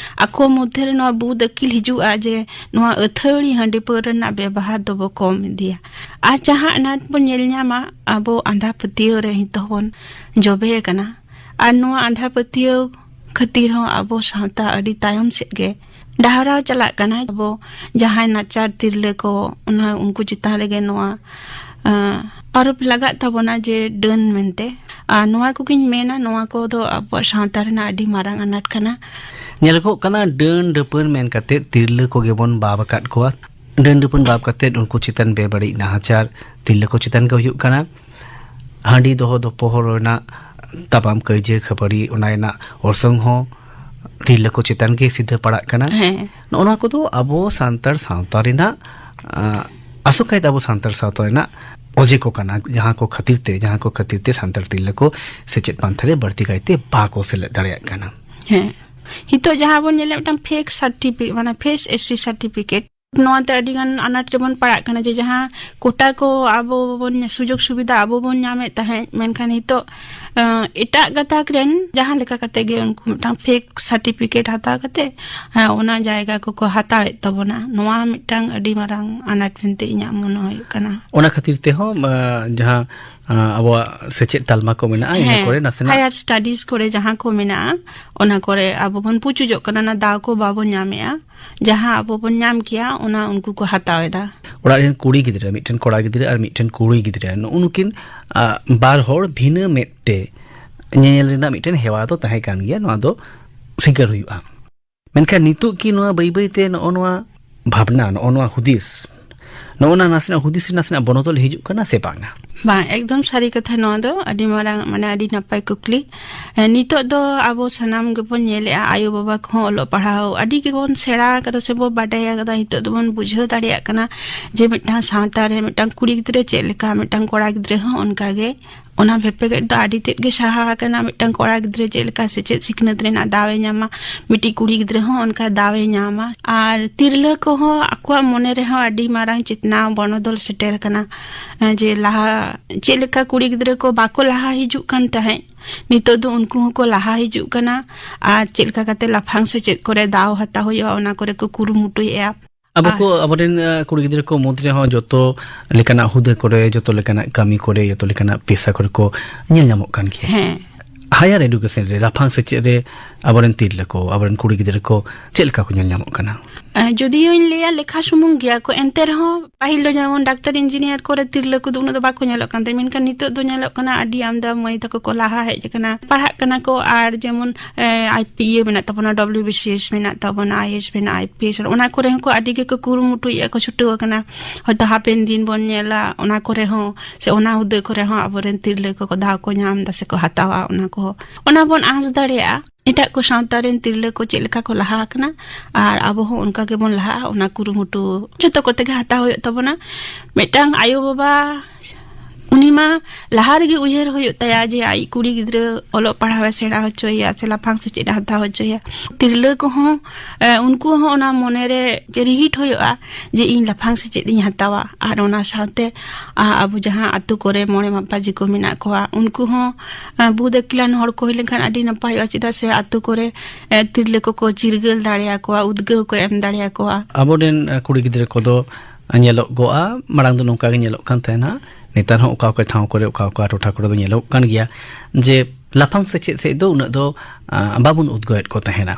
ᱟᱠᱚ ᱢᱚᱫᱽᱫᱷᱮ ᱨᱮ ᱱᱚᱣᱟ ᱵᱩᱫ ᱟᱹᱠᱤᱞ ᱦᱤᱡᱩᱜᱼᱟ ᱡᱮ ᱱᱚᱣᱟ ᱟᱹᱛᱷᱟᱹᱣᱲᱤ ᱦᱟᱺᱰᱤ ᱯᱟᱹᱣᱨᱟᱹ ᱨᱮᱱᱟᱜ ᱵᱮᱵᱚᱦᱟᱨ ᱫᱚᱵᱚ ᱠᱚᱢ ᱤᱫᱤᱭᱟ᱾ ᱟᱨ ᱡᱟᱦᱟᱸ ᱟᱱᱟᱴ ᱵᱚᱱ ᱧᱮᱞ ᱧᱟᱢᱟ ᱟᱵᱚ ᱟᱸᱫᱷᱟ ᱯᱟᱹᱛᱭᱟᱹᱣ ᱨᱮ ᱱᱤᱛᱚᱜ ᱵᱚᱱ ᱡᱚᱵᱮ ᱟᱠᱟᱱᱟ, ᱟᱨ ᱱᱚᱣᱟ ᱟᱸᱫᱷᱟ ᱯᱟᱹᱛᱭᱟᱹᱣ ᱠᱷᱟᱹᱛᱤᱨ ᱦᱚᱸ ᱟᱵᱚ ᱥᱟᱶᱛᱟ ᱟᱹᱰᱤ ᱛᱟᱭᱚᱢ ᱥᱮᱫ ᱜᱮ ᱰᱟᱦᱟᱨᱟᱣ ᱪᱟᱞᱟᱜ ᱠᱟᱱᱟ᱾ ᱟᱵᱚ ᱡᱟᱦᱟᱸᱭ ᱱᱟᱪᱟᱨ ᱛᱤᱨᱞᱟᱹ ᱠᱚ, ᱚᱱᱟ ᱩᱱᱠᱩ ᱪᱮᱛᱟᱱ ᱨᱮᱜᱮ ᱱᱚᱣᱟ, ᱟᱸ, ᱟᱨᱳᱯ ᱞᱟᱜᱟᱜ ᱛᱟᱵᱚᱱᱟ ᱡᱮ ᱰᱟᱹᱱ ᱢᱮᱱᱛᱮ᱾ ᱟᱨ ᱱᱚᱣᱟ ᱠᱚᱜᱮᱧ ᱢᱮᱱᱟ, ᱱᱚᱣᱟ ᱠᱚᱫᱚ ᱟᱵᱚᱣᱟᱜ ᱥᱟᱶᱛᱟ ᱨᱮᱱᱟᱜ ᱟᱹᱰᱤ ᱢᱟᱨᱟᱝ ᱟᱱᱟᱴ ᱠᱟᱱᱟ᱾ ᱧᱮᱞᱚᱜᱚᱜ ᱠᱟᱱᱟ, ᱰᱟᱹᱱ ᱰᱟᱹᱯᱟᱹᱱ ᱢᱮᱱ ᱠᱟᱛᱮ ᱛᱤᱨᱞᱟᱹ ᱠᱚᱜᱮ ᱵᱚᱱ ᱵᱟᱵ ᱟᱠᱟᱫ ᱠᱚᱣᱟ᱾ ᱰᱟᱹᱱ ᱰᱟᱹᱯᱟᱹᱱ ᱵᱟᱵ ᱠᱟᱛᱮ ᱩᱱᱠᱩ ᱪᱮᱛᱟᱱ ᱵᱮᱵᱟᱹᱲᱤᱡ ᱱᱟᱦᱟᱪᱟᱨ ᱛᱤᱨᱞᱟᱹ ᱠᱚ ᱪᱮᱛᱟᱱ ᱜᱮ ᱦᱩᱭᱩᱜ ᱠᱟᱱᱟ᱾ ᱦᱟᱺᱰᱤ ᱫᱚᱦᱚ ᱫᱚᱯᱚᱦᱚ ᱨᱮᱱᱟᱜ ᱛᱟᱯᱟᱢ ᱠᱟᱹᱭᱡᱟᱹ ᱠᱷᱟᱹᱯᱟᱹᱨᱤ, ᱚᱱᱟ ᱨᱮᱱᱟᱜ ᱚᱨᱥᱚᱝ ᱦᱚᱸ ᱛᱤᱨᱞᱟᱹ ᱠᱚ ᱪᱮᱛᱟᱱ ᱜᱮ ᱥᱤᱫᱷᱟᱹ ᱯᱟᱲᱟᱜ ᱠᱟᱱᱟ᱾ ᱦᱮᱸ᱾ ᱱᱚᱜᱼᱚ ᱱᱚᱣᱟ ᱠᱚᱫᱚ ᱟᱵᱚ ᱥᱟᱱᱛᱟᱲ ᱥᱟᱶᱛᱟ ᱨᱮᱱᱟᱜ, ᱟᱸ, ᱟᱥᱚᱠᱟᱭᱛᱮ ᱟᱵᱚ ᱥᱟᱱᱛᱟᱲ ᱥᱟᱶᱛᱟ ᱨᱮᱱᱟᱜ ᱚᱡᱮ ᱠᱚ ᱠᱟᱱᱟ, ᱡᱟᱦᱟᱸ ᱠᱚ ᱠᱷᱟᱹᱛᱤᱨ ᱛᱮ, ᱡᱟᱦᱟᱸ ᱠᱚ ᱠᱷᱟᱹᱛᱤᱨ ᱛᱮ ᱥᱟᱱᱛᱟᱲ ᱛᱤᱨᱞᱟᱹ ᱠᱚ ᱥᱮᱪᱮᱫ ᱯᱟᱱᱛᱷᱟ ᱨᱮ ᱵᱟᱹᱲᱛᱤ ᱠᱟᱭᱛᱮ ᱵᱟᱠᱚ ᱥᱮᱞᱮᱫ ᱫᱟᱲᱮᱭᱟᱜ ᱠᱟᱱᱟ᱾ ᱦᱮᱸ, ᱱᱤᱛᱚᱜ ᱡᱟᱦᱟᱸ ᱵᱚᱱ ᱧᱮᱞᱮᱫ ᱢᱤᱫᱴᱟᱝ ᱯᱷᱮᱠ ᱥᱟᱨᱴᱤᱯᱷᱤᱠᱮᱴ, ᱢᱟᱱᱮ ᱯᱷᱮᱠ ᱮᱥ ᱥᱤ ᱥᱟᱨᱴᱤᱯᱷᱤᱠᱮᱴ, ᱱᱚᱣᱟᱛᱮ ᱟᱹᱰᱤ ᱜᱟᱱ ᱟᱱᱟᱴ ᱨᱮᱵᱚᱱ ᱯᱟᱲᱟᱜ ᱠᱟᱱᱟ ᱡᱮ ᱡᱟᱦᱟᱸ ᱠᱳᱴᱟ ᱠᱚ ᱟᱵᱚ ᱵᱚᱱ, ᱥᱩᱡᱳᱜᱽ ᱥᱩᱵᱤᱫᱷᱟ ᱟᱵᱚ ᱵᱚᱱ ᱧᱟᱢᱮᱫ ᱛᱟᱦᱮᱸᱫ, ᱢᱮᱱᱠᱷᱟᱱ ᱱᱤᱛᱚᱜ, ᱟᱸ, ᱮᱴᱟᱜ ᱜᱟᱛᱟᱠ ᱨᱮᱱ ᱡᱟᱦᱟᱸ ᱞᱮᱠᱟ ᱠᱟᱛᱮ ᱜᱮ ᱩᱱᱠᱩ ᱢᱤᱫᱴᱟᱝ ᱯᱷᱮᱠ ᱥᱟᱨᱴᱤᱯᱷᱤᱠᱮᱴ ᱦᱟᱛᱟᱣ ᱠᱟᱛᱮ, ᱦᱮᱸ, ᱚᱱᱟ ᱡᱟᱭᱜᱟ ᱠᱚᱠᱚ ᱦᱟᱛᱟᱣᱮᱫ ᱛᱟᱵᱚᱱᱟ᱾ ᱱᱚᱣᱟ ᱢᱤᱫᱴᱟᱝ ᱟᱹᱰᱤ ᱢᱟᱨᱟᱝ ᱟᱱᱟᱴ ᱢᱮᱱᱛᱮ ᱤᱧᱟᱹᱜ ᱢᱚᱱᱮ ᱦᱩᱭᱩᱜ ᱠᱟᱱᱟ᱾ ᱚᱱᱟ ᱠᱷᱟᱹᱛᱤᱨ ᱛᱮᱦᱚᱸ, ᱟᱸ, ᱡᱟᱦᱟᱸ, ᱟᱸ, ᱟᱵᱚᱣᱟᱜ ᱥᱮᱪᱮᱫ ᱛᱟᱞᱢᱟ ᱠᱚ ᱢᱮᱱᱟᱜᱼᱟ, ᱤᱱᱟᱹ ᱦᱮᱸ, ᱠᱚᱨᱮ ᱱᱟᱥᱮᱱᱟᱜ ᱦᱟᱭᱟᱨ ᱥᱴᱟᱰᱤᱡᱽ ᱠᱚᱨᱮ ᱡᱟᱦᱟᱸ ᱠᱚ ᱢᱮᱱᱟᱜᱼᱟ, ᱚᱱᱟ ᱠᱚᱨᱮ ᱟᱵᱚ ᱵᱚᱱ ᱯᱩᱪᱩᱡᱚᱜ ᱠᱟᱱᱟ, ᱚᱱᱟ ᱫᱟᱣ ᱠᱚ ᱵᱟᱵᱚᱱ ᱧᱟᱢᱮᱜᱼᱟ᱾ ᱡᱟᱦᱟᱸ ᱟᱵᱚ ᱵᱚᱱ ᱧᱟᱢ ᱠᱮᱭᱟ, ᱚᱱᱟ ᱩᱱᱠᱩ ᱠᱚ ᱦᱟᱛᱟᱣ ᱮᱫᱟ᱾ ᱚᱲᱟᱜ ᱨᱮᱱ ᱠᱩᱲᱤ ᱜᱤᱫᱽᱨᱟᱹ, ᱢᱤᱫᱴᱮᱱ ᱠᱚᱲᱟ ᱜᱤᱫᱽᱨᱟᱹ ᱟᱨ ᱢᱤᱫᱴᱮᱱ ᱠᱩᱲᱤ ᱜᱤᱫᱽᱨᱟᱹ, ᱱᱩᱜᱼᱩ ᱱᱩᱠᱤᱱ, ᱟ, ᱵᱟᱨ ᱦᱚᱲ ᱵᱷᱤᱱᱟᱹ ᱢᱮᱫ ᱛᱮ ᱧᱮᱧᱮᱞ ᱨᱮᱱᱟᱜ ᱢᱤᱫᱴᱮᱱ ᱦᱮᱣᱟ ᱫᱚ ᱛᱟᱦᱮᱸ ᱠᱟᱱ ᱜᱮᱭᱟ, ᱱᱚᱣᱟ ᱫᱚ ᱥᱤᱠᱟᱹᱨ ᱦᱩᱭᱩᱜᱼᱟ᱾ ᱢᱮᱱᱠᱷᱟᱱ ᱱᱤᱛᱚᱜ ᱠᱤ ᱱᱚᱣᱟ ᱵᱟᱹᱭ ᱵᱟᱹᱭ ᱛᱮ ᱱᱚᱜᱼᱚ ᱱᱚᱣᱟ ᱵᱷᱟᱵᱽᱱᱟ, ᱱᱚᱜᱼᱚ ᱱᱚᱣᱟ ᱦᱩᱫᱤᱥ, ᱱᱚᱜᱼᱚ ᱱᱟ ᱱᱟᱥᱮᱱᱟᱜ ᱦᱩᱫᱤᱥ ᱨᱮ ᱱᱟᱥᱮᱱᱟᱜ ᱵᱚᱱᱚᱫᱚᱞ ᱦᱤᱡᱩᱜ ᱠᱟᱱᱟ ᱥᱮ ᱵᱟᱝᱟ? ᱵᱟᱝ, ᱮᱠᱫᱚᱢ ᱥᱟᱹᱨᱤ ᱠᱟᱛᱷᱟ ᱱᱚᱣᱟ ᱫᱚ, ᱟᱹᱰᱤ ᱢᱟᱨᱟᱝ, ᱢᱟᱱᱮ, ᱟᱹᱰᱤ ᱱᱟᱯᱟᱭ ᱠᱩᱠᱞᱤ᱾ ᱮ, ᱱᱤᱛᱚᱜ ᱫᱚ ᱟᱵᱚ ᱥᱟᱱᱟᱢ ᱜᱮᱵᱚᱱ ᱧᱮᱞᱮᱜᱼᱟ, ᱟᱭᱳ ᱵᱟᱵᱟ ᱠᱚᱦᱚᱸ ᱚᱞᱚᱜ ᱯᱟᱲᱦᱟᱣ ᱟᱹᱰᱤ ᱜᱮᱵᱚᱱ ᱥᱮᱬᱟ ᱟᱠᱟᱫᱟ ᱥᱮ ᱵᱚ ᱵᱟᱰᱟᱭ ᱟᱠᱟᱫᱟ᱾ ᱱᱤᱛᱚᱜ ᱫᱚᱵᱚᱱ ᱵᱩᱡᱷᱟᱹᱣ ᱫᱟᱲᱮᱭᱟᱜ ᱠᱟᱱᱟ ᱡᱮ ᱢᱤᱫᱴᱟᱝ ᱥᱟᱶᱛᱟ ᱨᱮ ᱢᱤᱫᱴᱟᱝ ᱠᱩᱲᱤ ᱜᱤᱫᱽᱨᱟᱹ ᱪᱮᱫ ᱞᱮᱠᱟ, ᱢᱤᱫᱴᱟᱝ ᱠᱚᱲᱟ ᱜᱤᱫᱽᱨᱟᱹ ᱦᱚᱸ ᱚᱱᱠᱟ ᱜᱮ ᱚᱱᱟ ᱵᱷᱮᱯᱮᱜᱮᱫ ᱫᱚ ᱟᱹᱰᱤ ᱛᱮᱫ ᱜᱮ ᱥᱟᱦᱟ ᱟᱠᱟᱱᱟ᱾ ᱢᱤᱫᱴᱟᱝ ᱠᱚᱲᱟ ᱜᱤᱫᱽᱨᱟᱹ ᱪᱮᱫ ᱞᱮᱠᱟ ᱥᱮᱪᱮᱫ ᱥᱤᱠᱷᱱᱟᱹᱛ ᱨᱮᱱᱟᱜ ᱫᱟᱣ ᱮ ᱧᱟᱢᱟ, ᱢᱤᱫᱴᱤᱡ ᱠᱩᱲᱤ ᱜᱤᱫᱽᱨᱟᱹ ᱦᱚᱸ ᱚᱱᱠᱟ ᱫᱟᱣ ᱮ ᱧᱟᱢᱟ᱾ ᱟᱨ ᱛᱤᱨᱞᱟᱹ ᱠᱚᱦᱚᱸ ᱟᱠᱚᱣᱟᱜ ᱢᱚᱱᱮ ᱨᱮᱦᱚᱸ ᱟᱹᱰᱤ ᱢᱟᱨᱟᱝ ᱪᱮᱛᱱᱟ ᱵᱚᱱᱚᱫᱚᱞ ᱥᱮᱴᱮᱨ ᱟᱠᱟᱱᱟ, ᱡᱮ ᱞᱟᱦᱟ ᱪᱮᱫ ᱞᱮᱠᱟ ᱠᱩᱲᱤ ᱜᱤᱫᱽᱨᱟᱹ ᱠᱚ ᱵᱟᱠᱚ ᱞᱟᱦᱟ ᱦᱤᱡᱩᱜ ᱠᱟᱱ ᱛᱟᱦᱮᱸᱫ, ᱱᱤᱛᱚᱜ ᱫᱚ ᱩᱱᱠᱩ ᱦᱚᱸᱠᱚ ᱞᱟᱦᱟ ᱦᱤᱡᱩᱜ ᱠᱟᱱᱟ᱾ ᱟᱨ ᱪᱮᱫ ᱞᱮᱠᱟ ᱠᱟᱛᱮ ᱞᱟᱯᱷᱟᱝ ᱥᱮᱪᱮᱫ ᱠᱚᱨᱮ ᱫᱟᱣ ᱦᱟᱛᱟᱣ ᱦᱩᱭᱩᱜᱼᱟ, ᱚᱱᱟ ᱠᱚᱨᱮ ᱠᱚ ᱠᱩᱨᱩᱢᱩᱴᱩᱭᱮᱫᱼᱟ᱾ ᱟᱵᱚ ᱟᱨ ᱠᱚ, ᱟᱵᱚᱨᱮᱱ, ᱟᱸ, ᱠᱩᱲᱤ ᱜᱤᱫᱽᱨᱟᱹ ᱠᱚ ᱢᱩᱫᱽ ᱨᱮᱦᱚᱸ ᱡᱚᱛᱚ ᱞᱮᱠᱟᱱᱟᱜ ᱦᱩᱫᱟᱹ ᱠᱚᱨᱮ, ᱡᱚᱛᱚ ᱞᱮᱠᱟᱱᱟᱜ ᱠᱟᱹᱢᱤ ᱠᱚᱨᱮ, ᱡᱚᱛᱚ ᱞᱮᱠᱟᱱᱟᱜ ᱯᱮᱥᱟ ᱠᱚᱨᱮ ᱠᱚ ᱧᱮᱞ ᱧᱟᱢᱚᱜ ᱠᱟᱱ ᱜᱮᱭᱟ᱾ ᱦᱮᱸ᱾ Higher education ᱨᱮ, ᱞᱟᱯᱷᱟᱝ ᱥᱮᱪᱮᱫ ᱨᱮ ᱟᱵᱚᱨᱮᱱ ᱛᱤᱨᱞᱟᱹ ᱠᱚ, ᱟᱵᱚᱨᱮᱱ ᱠᱩᱲᱤ ᱜᱤᱫᱽᱨᱟᱹ ᱠᱚ ᱪᱮᱫ ᱞᱮᱠᱟ ᱠᱚ ᱧᱮᱞ ᱧᱟᱢᱚᱜ ᱠᱟᱱᱟ? ᱟᱸ, ᱡᱩᱫᱤᱭᱳᱧ ᱞᱟᱹᱭᱟ, ᱞᱮᱠᱷᱟ ᱥᱩᱢᱩᱝ ᱜᱮᱭᱟ ᱠᱚ, ᱮᱱᱛᱮ ᱨᱮᱦᱚᱸ ᱯᱟᱹᱦᱤᱞ ᱫᱚ ᱡᱮᱢᱚᱱ ᱰᱟᱠᱛᱟᱨ ᱤᱧᱡᱤᱱᱤᱭᱟᱨ ᱠᱚᱨᱮ ᱛᱤᱨᱞᱟᱹ ᱠᱚᱫᱚ ᱩᱱᱟᱹᱜ ᱫᱚ ᱵᱟᱠᱚ ᱧᱮᱞᱚᱜ ᱠᱟᱱ ᱛᱟᱦᱮᱸ, ᱢᱮᱱᱠᱷᱟᱱ ᱱᱤᱛᱚᱜ ᱫᱚ ᱧᱮᱞᱚᱜ ᱠᱟᱱᱟ ᱟᱹᱰᱤ ᱟᱢᱫᱟ ᱢᱟᱹᱭ ᱛᱟᱠᱚ ᱠᱚ ᱞᱟᱦᱟ ᱦᱮᱡ ᱟᱠᱟᱱᱟ, ᱯᱟᱲᱦᱟᱜ ᱠᱟᱱᱟ ᱠᱚ᱾ ᱟᱨ ᱡᱮᱢᱚᱱ, ᱮ, ᱟᱭ ᱯᱤ ᱤᱭᱟᱹ ᱢᱮᱱᱟᱜ ᱛᱟᱵᱚᱱᱟ, ᱰᱟᱵᱞᱤᱭᱩ ᱵᱤ ᱥᱤ ᱮᱥ ᱢᱮᱱᱟᱜ ᱛᱟᱵᱚᱱᱟ, ᱟᱭ ᱮ ᱮᱥ ᱢᱮᱱᱟᱜᱼᱟ, ᱟᱭ ᱯᱤ ᱮᱥ, ᱚᱱᱟ ᱠᱚᱨᱮ ᱦᱚᱸᱠᱚ ᱟᱹᱰᱤ ᱜᱮᱠᱚ ᱠᱩᱨᱩᱢᱩᱴᱩᱭᱮᱫᱼᱟ ᱠᱚ, ᱪᱷᱩᱴᱟᱹᱣ ᱟᱠᱟᱱᱟ᱾ ᱦᱚᱭᱛᱳ ᱦᱟᱯᱮᱱ ᱫᱤᱱ ᱵᱚᱱ ᱧᱮᱞᱟ, ᱚᱱᱟ ᱠᱚᱨᱮ ᱦᱚᱸ, ᱥᱮ ᱚᱱᱟ ᱦᱩᱫᱟᱹ ᱠᱚᱨᱮ ᱦᱚᱸ ᱟᱵᱚᱨᱮᱱ ᱛᱤᱨᱞᱟᱹ ᱠᱚᱠᱚ ᱫᱟᱣ ᱠᱚ ᱧᱟᱢ ᱮᱫᱟ ᱥᱮᱠᱚ ᱦᱟᱛᱟᱣᱟ, ᱚᱱᱟ ᱠᱚ, ᱚᱱᱟ ᱵᱚᱱ ᱟᱸᱥ ᱫᱟᱲᱮᱭᱟᱜᱼᱟ᱾ ᱮᱴᱟᱜ ᱠᱚ ᱥᱟᱶᱛᱟ ᱨᱮᱱ ᱛᱤᱨᱞᱟᱹ ᱠᱚ ᱪᱮᱫ ᱞᱮᱠᱟ ᱠᱚ ᱞᱟᱦᱟ ᱟᱠᱟᱱᱟ, ᱟᱨ ᱟᱵᱚ ᱦᱚᱸ ᱚᱱᱠᱟ ᱜᱮᱵᱚᱱ ᱞᱟᱦᱟᱜᱼᱟ, ᱚᱱᱟ ᱠᱩᱨᱩᱢᱩᱴᱩ ᱡᱷᱚᱛᱚ ᱠᱚᱛᱮ ᱜᱮ ᱦᱟᱛᱟᱣ ᱦᱩᱭᱩᱜ ᱛᱟᱵᱚᱱᱟ᱾ ᱢᱤᱫᱴᱟᱝ ᱟᱭᱳ ᱵᱟᱵᱟ, ᱩᱱᱤ ᱢᱟ ᱞᱟᱦᱟ ᱨᱮᱜᱮ ᱩᱭᱦᱟᱹᱨ ᱦᱩᱭᱩᱜ ᱛᱟᱭᱟ ᱡᱮ ᱟᱡ ᱠᱩᱲᱤ ᱜᱤᱫᱽᱨᱟᱹ ᱚᱞᱚᱜ ᱯᱟᱲᱦᱟᱣ ᱮ ᱥᱮᱬᱟ ᱦᱚᱪᱚᱭᱮᱭᱟ ᱥᱮ ᱞᱟᱯᱷᱟᱝ ᱥᱮᱪᱮᱫ ᱮ ᱦᱟᱛᱟᱣ ᱦᱚᱪᱚᱭᱮᱭᱟ᱾ ᱛᱤᱨᱞᱟᱹ ᱠᱚᱦᱚᱸ, ᱮ, ᱩᱱᱠᱩ ᱦᱚᱸ ᱚᱱᱟ ᱢᱚᱱᱮ ᱨᱮ ᱡᱮ ᱨᱤᱦᱤᱴ ᱦᱩᱭᱩᱜᱼᱟ ᱡᱮ ᱤᱧ ᱞᱟᱯᱷᱟᱝ ᱥᱮᱪᱮᱫ ᱤᱧ ᱦᱟᱛᱟᱣᱟ᱾ ᱟᱨ ᱚᱱᱟ ᱥᱟᱶᱛᱮ, ᱟ, ᱟᱵᱚ ᱡᱟᱦᱟᱸ ᱟᱛᱳ ᱠᱚᱨᱮ ᱢᱚᱬᱮ ᱢᱟᱯᱟᱡᱤ ᱠᱚ ᱢᱮᱱᱟᱜ ᱠᱚᱣᱟ, ᱩᱱᱠᱩ ᱦᱚᱸ, ᱟ, ᱵᱩᱫ ᱟᱹᱠᱤᱞᱟᱱ ᱦᱚᱲ ᱠᱚ ᱦᱩᱭ ᱞᱮᱱᱠᱷᱟᱱ ᱟᱹᱰᱤ ᱱᱟᱯᱟᱭᱚᱜᱼᱟ, ᱪᱮᱫᱟᱜ ᱥᱮ ᱟᱛᱳ ᱠᱚᱨᱮ, ᱮ, ᱛᱤᱨᱞᱟᱹ ᱠᱚᱠᱚ ᱪᱤᱨᱜᱟᱹᱞ ᱫᱟᱲᱮᱭᱟᱠᱚᱣᱟ, ᱩᱫᱽᱜᱟᱹᱣ ᱠᱚ ᱮᱢ ᱫᱟᱲᱮᱭᱟᱠᱚᱣᱟ᱾ ᱟᱵᱚᱨᱮᱱ, ᱮ, ᱠᱩᱲᱤ ᱜᱤᱫᱽᱨᱟᱹ ᱠᱚᱫᱚ ᱧᱮᱞᱚᱜᱚᱜᱼᱟ, ᱢᱟᱲᱟᱝ ᱫᱚ ᱱᱚᱝᱠᱟ ᱜᱮ ᱧᱮᱞᱚᱜ ᱠᱟᱱ ᱛᱟᱦᱮᱱᱟ, ᱱᱮᱛᱟᱨ ᱦᱚᱸ ᱚᱠᱟ ᱚᱠᱟ ᱴᱷᱟᱶ ᱠᱚᱨᱮ, ᱚᱠᱟ ᱚᱠᱟ ᱴᱚᱴᱷᱟ ᱠᱚᱨᱮ ᱫᱚ ᱧᱮᱞᱚᱜ ᱠᱟᱱ ᱜᱮᱭᱟ ᱡᱮ ᱞᱟᱯᱷᱟᱝ ᱥᱮᱪᱮᱫ ᱥᱮᱫ ᱫᱚ ᱩᱱᱟᱹᱜ ᱫᱚ, ᱟ, ᱵᱟᱵᱚᱱ ᱩᱫᱽᱜᱟᱹᱣᱮᱫ ᱠᱚ ᱛᱟᱦᱮᱱᱟ᱾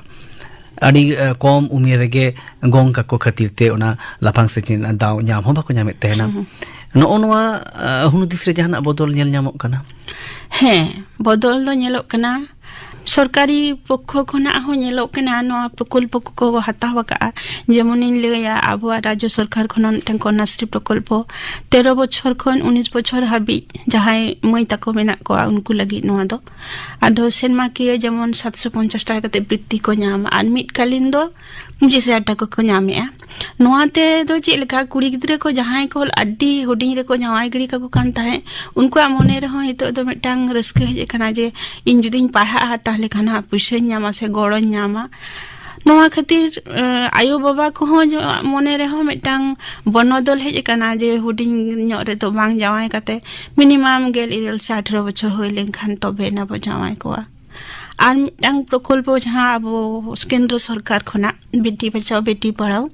ᱟᱹᱰᱤ, ᱟ, ᱠᱚᱢ ᱩᱢᱮᱨ ᱨᱮᱜᱮ ᱜᱚᱝ ᱠᱟᱠᱚ ᱠᱷᱟᱹᱛᱤᱨ ᱛᱮ ᱚᱱᱟ ᱞᱟᱯᱷᱟᱝ ᱥᱮᱪᱮᱫ ᱨᱮᱱᱟᱜ ᱫᱟᱣ ᱧᱟᱢ ᱦᱚᱸ ᱵᱟᱠᱚ ᱧᱟᱢᱮᱫ ᱛᱟᱦᱮᱱᱟ᱾ ᱦᱩᱸ᱾ ᱱᱚᱜᱼᱚ ᱱᱚᱣᱟ, ᱟ, ᱦᱩᱱᱩᱫᱤᱥ ᱨᱮ ᱡᱟᱦᱟᱱᱟᱜ ᱵᱚᱫᱚᱞ ᱧᱮᱞ ᱧᱟᱢᱚᱜ ᱠᱟᱱᱟ? ᱦᱮᱸ, ᱵᱚᱫᱚᱞ ᱫᱚ ᱧᱮᱞᱚᱜ ᱠᱟᱱᱟ᱾ ᱥᱚᱨᱠᱟᱨᱤ ᱯᱚᱠᱠᱷᱚ ᱠᱷᱚᱱᱟᱜ ᱦᱚᱸ ᱧᱮᱞᱚᱜ ᱠᱟᱱᱟ, ᱱᱚᱣᱟ ᱯᱨᱚᱠᱚᱞᱯᱚ ᱠᱚᱠᱚ ᱦᱟᱛᱟᱣ ᱟᱠᱟᱫᱼᱟ᱾ ᱡᱮᱢᱚᱱᱤᱧ ᱞᱟᱹᱭᱟ, ᱟᱵᱚᱣᱟᱜ ᱨᱟᱡᱽᱡᱚ ᱥᱚᱨᱠᱟᱨ ᱠᱷᱚᱱᱟᱜ ᱢᱤᱫᱴᱟᱝ ᱠᱚᱱᱱᱟᱥᱨᱤ ᱯᱨᱚᱠᱚᱞᱯᱚ, ᱛᱮᱨᱚ ᱵᱚᱪᱷᱚᱨ ᱠᱷᱚᱱ ᱩᱱᱤᱥ ᱵᱚᱪᱷᱚᱨ ᱦᱟᱹᱵᱤᱡ ᱡᱟᱦᱟᱸᱭ ᱢᱟᱹᱭ ᱛᱟᱠᱚ ᱢᱮᱱᱟᱜ ᱠᱚᱣᱟ, ᱩᱱᱠᱩ ᱞᱟᱹᱜᱤᱫ ᱱᱚᱣᱟ ᱫᱚ᱾ ᱟᱫᱚ ᱥᱮᱨᱢᱟᱠᱤᱭᱟᱹ ᱡᱮᱢᱚᱱ ᱥᱟᱛᱥᱚ ᱯᱚᱧᱪᱟᱥ ᱴᱟᱠᱟ ᱠᱟᱛᱮ ᱵᱨᱤᱛᱛᱤ ᱠᱚ ᱧᱟᱢᱟ, ᱟᱨ ᱢᱤᱫ ᱠᱟᱞᱤᱱ ᱫᱚ ᱯᱚᱸᱪᱤᱥ ᱦᱟᱡᱟᱨ ᱴᱟᱠᱟ ᱠᱚ ᱧᱟᱢᱮᱜᱼᱟ᱾ ᱱᱚᱣᱟ ᱛᱮᱫᱚ ᱪᱮᱫ ᱞᱮᱠᱟ, ᱠᱩᱲᱤ ᱜᱤᱫᱽᱨᱟᱹ ᱠᱚ ᱡᱟᱦᱟᱸᱭ ᱠᱚ ᱟᱹᱰᱤ ᱦᱩᱰᱤᱧ ᱨᱮᱠᱚ ᱡᱟᱶᱟᱭ ᱜᱤᱰᱤ ᱠᱟᱠᱚ ᱠᱟᱱ ᱛᱟᱦᱮᱸᱫ, ᱩᱱᱠᱩᱣᱟᱜ ᱢᱚᱱᱮ ᱨᱮᱦᱚᱸ ᱱᱤᱛᱚᱜ ᱫᱚ ᱢᱤᱫᱴᱟᱝ ᱨᱟᱹᱥᱠᱟᱹ ᱦᱮᱡ ᱟᱠᱟᱱᱟ ᱡᱮ ᱤᱧ ᱡᱩᱫᱤᱧ ᱯᱟᱲᱦᱟᱜᱼᱟ, ᱛᱟᱦᱚᱞᱮ ᱠᱷᱟᱱ ᱦᱟᱸᱜ ᱯᱩᱭᱥᱟᱹᱧ ᱧᱟᱢᱟ ᱥᱮ ᱜᱚᱲᱚᱧ ᱧᱟᱢᱟ᱾ ᱱᱚᱣᱟ ᱠᱷᱟᱹᱛᱤᱨ, ᱮ, ᱟᱭᱳ ᱵᱟᱵᱟ ᱠᱚᱦᱚᱸ ᱡᱚ-, ᱢᱚᱱᱮ ᱨᱮᱦᱚᱸ ᱢᱤᱫᱴᱟᱝ ᱵᱚᱱᱚᱫᱚᱞ ᱦᱮᱡ ᱟᱠᱟᱱᱟ ᱡᱮ ᱦᱩᱰᱤᱧ ᱧᱚᱜ ᱨᱮᱫᱚ ᱵᱟᱝ ᱡᱟᱶᱟᱭ ᱠᱟᱛᱮ, ᱢᱤᱱᱤᱢᱟᱢ ᱜᱮᱞ ᱤᱨᱟᱹᱞ ᱥᱮ ᱟᱴᱷᱨᱚ ᱵᱚᱪᱷᱚᱨ ᱦᱩᱭ ᱞᱮᱱᱠᱷᱟᱱ ᱛᱚᱵᱮ ᱮᱱᱟ ᱵᱚ ᱡᱟᱶᱟᱭ ᱠᱚᱣᱟ᱾ ᱟᱨ ᱢᱤᱫᱴᱟᱝ ᱯᱨᱚᱠᱚᱞᱯᱚ ᱡᱟᱦᱟᱸ ᱟᱵᱚ ᱠᱮᱱᱫᱨᱚ ᱥᱚᱨᱠᱟᱨ ᱠᱷᱚᱱᱟᱜ ᱵᱮᱴᱤ ᱵᱟᱪᱟᱣ ᱵᱮᱴᱤ ᱯᱟᱲᱦᱟᱣ,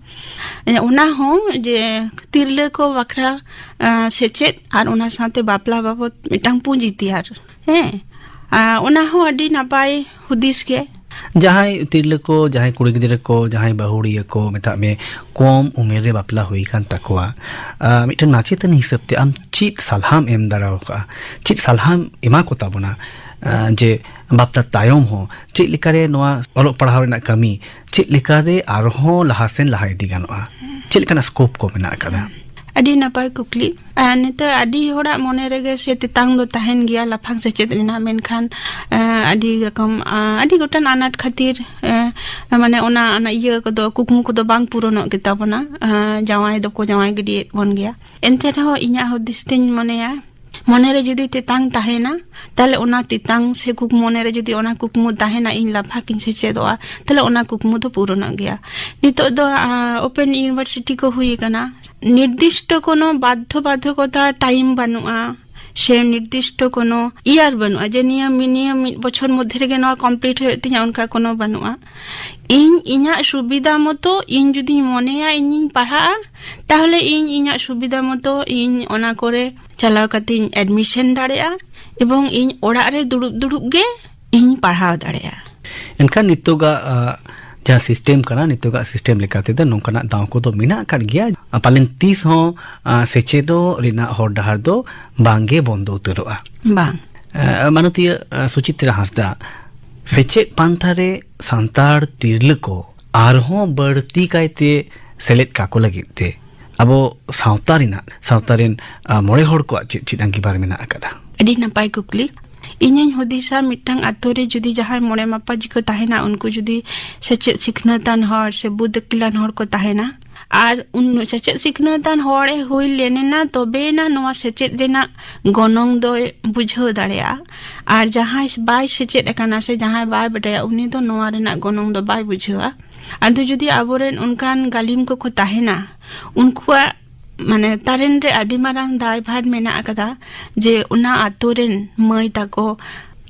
ᱮ, ᱚᱱᱟ ᱦᱚᱸ ᱡᱮ ᱛᱤᱨᱞᱟᱹ ᱠᱚ ᱵᱟᱠᱷᱨᱟ, ᱮ, ᱥᱮᱪᱮᱫ ᱟᱨ ᱚᱱᱟ ᱥᱟᱶᱛᱮ ᱵᱟᱯᱞᱟ ᱵᱟᱵᱚᱫ ᱢᱤᱫᱴᱟᱝ ᱯᱩᱸᱡᱤ ᱛᱮᱭᱟᱨ, ᱦᱮᱸ, ᱟ, ᱚᱱᱟ ᱦᱚᱸ ᱟᱹᱰᱤ ᱱᱟᱯᱟᱭ ᱦᱩᱫᱤᱥ ᱜᱮ᱾ ᱡᱟᱦᱟᱸᱭ ᱛᱤᱨᱞᱟᱹ ᱠᱚ, ᱡᱟᱦᱟᱸᱭ ᱠᱩᱲᱤ ᱜᱤᱫᱽᱨᱟᱹ ᱠᱚ, ᱡᱟᱦᱟᱸᱭ ᱵᱟᱹᱦᱩᱲᱤᱭᱟᱹ ᱠᱚ, ᱢᱮᱛᱟᱜ ᱢᱮ, ᱠᱚᱢ ᱩᱢᱮᱨ ᱨᱮ ᱵᱟᱯᱞᱟ ᱦᱩᱭ ᱟᱠᱟᱱ ᱛᱟᱠᱚᱣᱟ, ᱟ, ᱢᱤᱫᱴᱟᱝ ᱢᱟᱪᱮᱛᱟᱹᱱᱤ ᱦᱤᱥᱟᱹᱵ ᱛᱮ ᱟᱢ ᱪᱮᱫ ᱥᱟᱞᱦᱟᱢ ᱮᱢ ᱫᱟᱲᱮ ᱟᱠᱟᱫᱼᱟ? ᱪᱮᱫ ᱥᱟᱞᱦᱟᱢ ᱮᱢᱟ ᱠᱚ ᱛᱟᱵᱚᱱᱟ, ᱟ, ᱡᱮ ᱵᱟᱯᱞᱟ ᱛᱟᱭᱚᱢ ᱦᱚᱸ ᱪᱮᱫ ᱞᱮᱠᱟᱨᱮ ᱱᱚᱣᱟ ᱚᱞᱚᱜ ᱯᱟᱲᱦᱟᱣ ᱨᱮᱱᱟᱜ ᱠᱟᱹᱢᱤ ᱪᱮᱫ ᱞᱮᱠᱟᱨᱮ ᱟᱨᱦᱚᱸ ᱞᱟᱦᱟ ᱥᱮᱱ ᱞᱟᱦᱟ ᱤᱫᱤ ᱜᱟᱱᱚᱜᱼᱟ? ᱪᱮᱫ ᱞᱮᱠᱟᱱᱟᱜ ᱥᱠᱳᱯ ᱠᱚ ᱢᱮᱱᱟᱜ ᱟᱠᱟᱫᱟ? ᱟᱹᱰᱤ ᱱᱟᱯᱟᱭ ᱠᱩᱠᱞᱤ᱾ ᱟᱨ ᱱᱤᱛᱚᱜ ᱟᱹᱰᱤ ᱦᱚᱲᱟᱜ ᱢᱚᱱᱮ ᱨᱮᱜᱮ ᱥᱮ ᱛᱮᱛᱟᱝ ᱫᱚ ᱛᱟᱦᱮᱱ ᱜᱮᱭᱟ ᱞᱟᱯᱷᱟᱝ ᱥᱮᱪᱮᱫ ᱨᱮᱱᱟᱜ, ᱢᱮᱱᱠᱷᱟᱱ, ᱮ, ᱟᱹᱰᱤ ᱨᱚᱠᱚᱢ, ᱟ, ᱟᱹᱰᱤ ᱜᱚᱴᱟᱝ ᱟᱱᱟᱴ ᱠᱷᱟᱹᱛᱤᱨ, ᱮ, ᱢᱟᱱᱮ ᱚᱱᱟ, ᱚᱱᱟ ᱤᱭᱟᱹ ᱠᱚᱫᱚ, ᱠᱩᱠᱢᱩ ᱠᱚᱫᱚ ᱵᱟᱝ ᱯᱩᱨᱚᱱᱚᱜ ᱜᱮᱛᱟ ᱵᱚᱱᱟ᱾ ᱟ, ᱡᱟᱶᱟᱭ ᱫᱚᱠᱚ ᱡᱟᱶᱟᱭ ᱜᱤᱰᱤᱭᱮᱫ ᱵᱚᱱ ᱜᱮᱭᱟ᱾ ᱮᱱᱛᱮ ᱨᱮᱦᱚᱸ ᱤᱧᱟᱹᱜ ᱦᱩᱫᱤᱥ ᱛᱤᱧ ᱢᱚᱱᱮᱭᱟ, ᱢᱚᱱᱮᱨᱮ ᱡᱩᱫᱤ ᱛᱮᱛᱟᱝ ᱛᱟᱦᱮᱱᱟ, ᱛᱟᱦᱞᱮ ᱚᱱᱟ ᱛᱮᱛᱟᱝ ᱥᱮ ᱠᱩᱠ-, ᱢᱚᱱᱮᱨᱮ ᱡᱩᱫᱤ ᱚᱱᱟ ᱠᱩᱠᱢᱩ ᱛᱟᱦᱮᱱᱟ, ᱤᱧ ᱞᱟᱯᱷᱟᱝ ᱤᱧ ᱥᱮᱪᱮᱫᱚᱜᱼᱟ, ᱛᱟᱦᱞᱮ ᱚᱱᱟ ᱠᱩᱠᱢᱩ ᱫᱚ ᱯᱩᱨᱚᱱᱚᱜ ᱜᱮᱭᱟ᱾ ᱱᱤᱛᱚᱜ ᱫᱚ, ᱟ, Open University ᱠᱚ ᱦᱩᱭ ᱟᱠᱟᱱᱟ᱾ ᱱᱤᱨᱫᱤᱥᱴᱚ ᱠᱳᱱᱳ ᱵᱟᱫᱽᱫᱷᱚ ᱵᱟᱫᱽᱫᱷᱚᱠᱚᱛᱟ ᱴᱟᱭᱤᱢ ᱵᱟᱹᱱᱩᱜᱼᱟ, ᱥᱮ ᱱᱤᱨᱫᱤᱥᱴᱚ ᱠᱳᱱᱳ ᱤᱭᱟᱨ ᱵᱟᱹᱱᱩᱜᱼᱟ ᱡᱮ ᱱᱤᱭᱟᱹ ᱢᱤ-, ᱱᱤᱭᱟᱹ ᱢᱤᱫ ᱵᱚᱪᱷᱚᱨ ᱢᱚᱫᱽᱫᱷᱮ ᱨᱮᱜᱮ ᱱᱚᱣᱟ ᱠᱚᱢᱯᱞᱤᱴ ᱦᱩᱭᱩᱜ ᱛᱤᱧᱟ, ᱚᱱᱠᱟ ᱠᱳᱱᱳ ᱵᱟᱹᱱᱩᱜᱼᱟ᱾ ᱤᱧ ᱤᱧᱟᱹᱜ ᱥᱩᱵᱤᱫᱷᱟ ᱢᱚᱛᱚ, ᱤᱧ ᱡᱩᱫᱤᱧ ᱢᱚᱱᱮᱭᱟ ᱤᱧᱤᱧ ᱯᱟᱲᱦᱟᱜᱼᱟ, ᱛᱟᱦᱞᱮ ᱤᱧ ᱤᱧᱟᱹᱜ ᱥᱩᱵᱤᱫᱷᱟ ᱢᱚᱛᱚ ᱤᱧ ᱚᱱᱟ ᱠᱚᱨᱮ ᱪᱟᱞᱟᱣ ᱠᱟᱛᱮᱧ ᱮᱰᱢᱤᱥᱚᱱ ᱫᱟᱲᱮᱭᱟᱜᱼᱟ, ᱮᱵᱚᱝ ᱤᱧ ᱚᱲᱟᱜ ᱨᱮ ᱫᱩᱲᱩᱵ ᱫᱩᱲᱩᱵ ᱜᱮ ᱤᱧ ᱯᱟᱲᱦᱟᱣ ᱫᱟᱲᱮᱭᱟᱜᱼᱟ᱾ ᱮᱱᱠᱷᱟᱱ ᱱᱤᱛᱚᱜᱟᱜ, ᱟ, ᱡᱟᱦᱟᱸ ᱥᱤᱥᱴᱮᱢ ᱠᱟᱱᱟ, ᱱᱤᱛᱚᱜᱟᱜ ᱥᱤᱥᱴᱮᱢ ᱞᱮᱠᱟ ᱛᱮᱫᱚ ᱱᱚᱝᱠᱟᱱᱟᱜ ᱫᱟᱣ ᱠᱚᱫᱚ ᱢᱮᱱᱟᱜ ᱟᱠᱟᱫ ᱜᱮᱭᱟ᱾ ᱟ, ᱯᱟᱞᱮᱱ ᱛᱤᱥ ᱦᱚᱸ, ᱟ, ᱥᱮᱪᱮᱫᱚᱜ ᱨᱮᱱᱟᱜ ᱦᱚᱨ ᱰᱟᱦᱟᱨ ᱫᱚ ᱵᱟᱝ ᱜᱮ ᱵᱚᱱᱫᱚ ᱩᱛᱟᱹᱨᱚᱜᱼᱟ᱾ ᱵᱟᱝ᱾ ᱟ, ᱢᱟᱱᱚᱛᱤᱭᱟᱹ, ᱟ, ᱥᱩᱪᱤᱛᱨᱟ ᱦᱟᱸᱥᱫᱟ, ᱥᱮᱪᱮᱫ ᱯᱟᱱᱛᱷᱟ ᱨᱮ ᱥᱟᱱᱛᱟᱲ ᱛᱤᱨᱞᱟᱹ ᱠᱚ ᱟᱨᱦᱚᱸ ᱵᱟᱹᱲᱛᱤ ᱠᱟᱭᱛᱮ ᱥᱮᱞᱮᱫ ᱠᱟᱠᱚ ᱞᱟᱹᱜᱤᱫ ᱛᱮ ᱟᱵᱚ ᱥᱟᱶᱛᱟ ᱨᱮᱱᱟᱜ, ᱥᱟᱶᱛᱟ ᱨᱮᱱ, ᱟ, ᱢᱚᱬᱮ ᱦᱚᱲ ᱠᱚᱣᱟᱜ ᱪᱮᱫ ᱪᱮᱫ ᱟᱸᱜᱤᱵᱷᱟᱨ ᱢᱮᱱᱟᱜ ᱟᱠᱟᱫᱟ? ᱟᱹᱰᱤ ᱱᱟᱯᱟᱭ ᱠᱩᱠᱞᱤ᱾ ᱤᱧᱤᱧ ᱦᱩᱫᱤᱥᱟ, ᱢᱤᱫᱴᱟᱝ ᱟᱛᱳ ᱨᱮ ᱡᱩᱫᱤ ᱡᱟᱦᱟᱸᱭ ᱢᱚᱬᱮ ᱢᱟᱯᱟᱡᱤ ᱠᱚ ᱛᱟᱦᱮᱱᱟ, ᱩᱱᱠᱩ ᱡᱩᱫᱤ ᱥᱮᱪᱮᱫ ᱥᱤᱠᱷᱱᱟᱹᱛᱟᱱ ᱦᱚᱲ ᱥᱮ ᱵᱩᱫ ᱟᱹᱠᱤᱞᱟᱱ ᱦᱚᱲ ᱠᱚ ᱛᱟᱦᱮᱱᱟ, ᱟᱨ ᱩᱱ ᱥᱮᱪᱮᱫ ᱥᱤᱠᱷᱱᱟᱹᱛᱟᱱ ᱦᱚᱲ ᱮ ᱦᱩᱭ ᱞᱮᱱᱮᱱᱟ, ᱛᱚᱵᱮᱭᱮᱱᱟ ᱱᱚᱣᱟ ᱥᱮᱪᱮᱫ ᱨᱮᱱᱟᱜ ᱜᱚᱱᱚᱝ ᱫᱚᱭ ᱵᱩᱡᱷᱟᱹᱣ ᱫᱟᱲᱮᱭᱟᱜᱼᱟ᱾ ᱟᱨ ᱡᱟᱦᱟᱸᱭ ᱵᱟᱭ ᱥᱮᱪᱮᱫ ᱟᱠᱟᱱᱟ ᱥᱮ ᱡᱟᱦᱟᱸᱭ ᱵᱟᱭ ᱵᱟᱰᱟᱭᱟ, ᱩᱱᱤ ᱫᱚ ᱱᱚᱣᱟ ᱨᱮᱱᱟᱜ ᱜᱚᱱᱚᱝ ᱫᱚ ᱵᱟᱭ ᱵᱩᱡᱷᱟᱹᱣᱟ᱾ ᱟᱫᱚ ᱡᱩᱫᱤ ᱟᱵᱚᱨᱮᱱ ᱚᱱᱠᱟᱱ ᱜᱟᱹᱞᱤᱢ ᱠᱚᱠᱚ ᱛᱟᱦᱮᱱᱟ, ᱩᱱᱠᱩᱣᱟᱜ ᱢᱟᱱᱮ ᱛᱟᱨᱮᱱ ᱨᱮ ᱟᱹᱰᱤ ᱢᱟᱨᱟᱝ ᱫᱟᱭᱵᱷᱟᱨ ᱢᱮᱱᱟᱜ ᱟᱠᱟᱫᱟ, ᱡᱮ ᱚᱱᱟ ᱟᱛᱳ ᱨᱮᱱ ᱢᱟᱹᱭ ᱛᱟᱠᱚ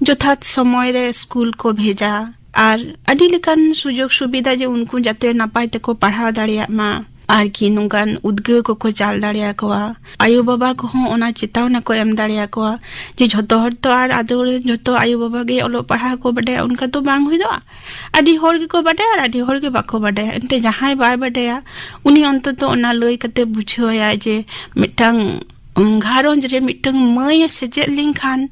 ᱡᱚᱛᱷᱟᱛ ᱥᱚᱢᱚᱭ ᱨᱮ ᱥᱠᱩᱞ ᱠᱚ ᱵᱷᱮᱡᱟ, ᱟᱨ ᱟᱹᱰᱤ ᱞᱮᱠᱟᱱ ᱥᱩᱡᱳᱜᱽ ᱥᱩᱵᱤᱫᱷᱟ, ᱡᱮ ᱩᱱᱠᱩ ᱡᱟᱛᱮ ᱱᱟᱯᱟᱭ ᱛᱮᱠᱚ ᱯᱟᱲᱦᱟᱣ ᱫᱟᱲᱮᱭᱟᱜ ᱢᱟ, ᱟᱨᱠᱤ ᱱᱚᱝᱠᱟᱱ ᱩᱫᱽᱜᱟᱹᱣ ᱠᱚᱠᱚ ᱪᱟᱞ ᱫᱟᱲᱮᱭᱟᱠᱚᱣᱟ᱾ ᱟᱭᱳ ᱵᱟᱵᱟ ᱠᱚᱦᱚᱸ ᱚᱱᱟ ᱪᱮᱛᱟᱣᱱᱟ ᱠᱚ ᱮᱢ ᱫᱟᱲᱮᱭᱟᱠᱚᱣᱟ, ᱡᱮ ᱡᱷᱚᱛᱚ ᱦᱚᱲ ᱛᱚ ᱟᱨ ᱟᱫᱚ ᱡᱷᱚᱛᱚ ᱟᱭᱳ ᱵᱟᱵᱟ ᱜᱮ ᱚᱞᱚᱜ ᱯᱟᱲᱦᱟᱣ ᱠᱚ ᱵᱟᱰᱟᱭᱟ, ᱚᱱᱠᱟ ᱫᱚ ᱵᱟᱝ ᱦᱩᱭᱩᱜᱼᱟ᱾ ᱟᱹᱰᱤ ᱦᱚᱲ ᱜᱮᱠᱚ ᱵᱟᱰᱟᱭᱟ ᱟᱨ ᱟᱹᱰᱤ ᱦᱚᱲ ᱜᱮ ᱵᱟᱠᱚ ᱵᱟᱰᱟᱭᱟ᱾ ᱮᱱᱛᱮ ᱡᱟᱦᱟᱸᱭ ᱵᱟᱭ ᱵᱟᱰᱟᱭᱟ, ᱩᱱᱤ ᱚᱱᱛᱚᱛᱚ ᱚᱱᱟ ᱞᱟᱹᱭ ᱠᱟᱛᱮ ᱵᱩᱡᱷᱟᱹᱣᱟᱭᱟᱭ ᱡᱮ ᱢᱤᱫᱴᱟᱝ, ᱩᱢ, ᱜᱷᱟᱨᱚᱸᱡᱽ ᱨᱮ ᱢᱤᱫᱴᱟᱝ ᱢᱟᱹᱭ ᱮ ᱥᱮᱪᱮᱫ ᱞᱮᱱᱠᱷᱟᱱ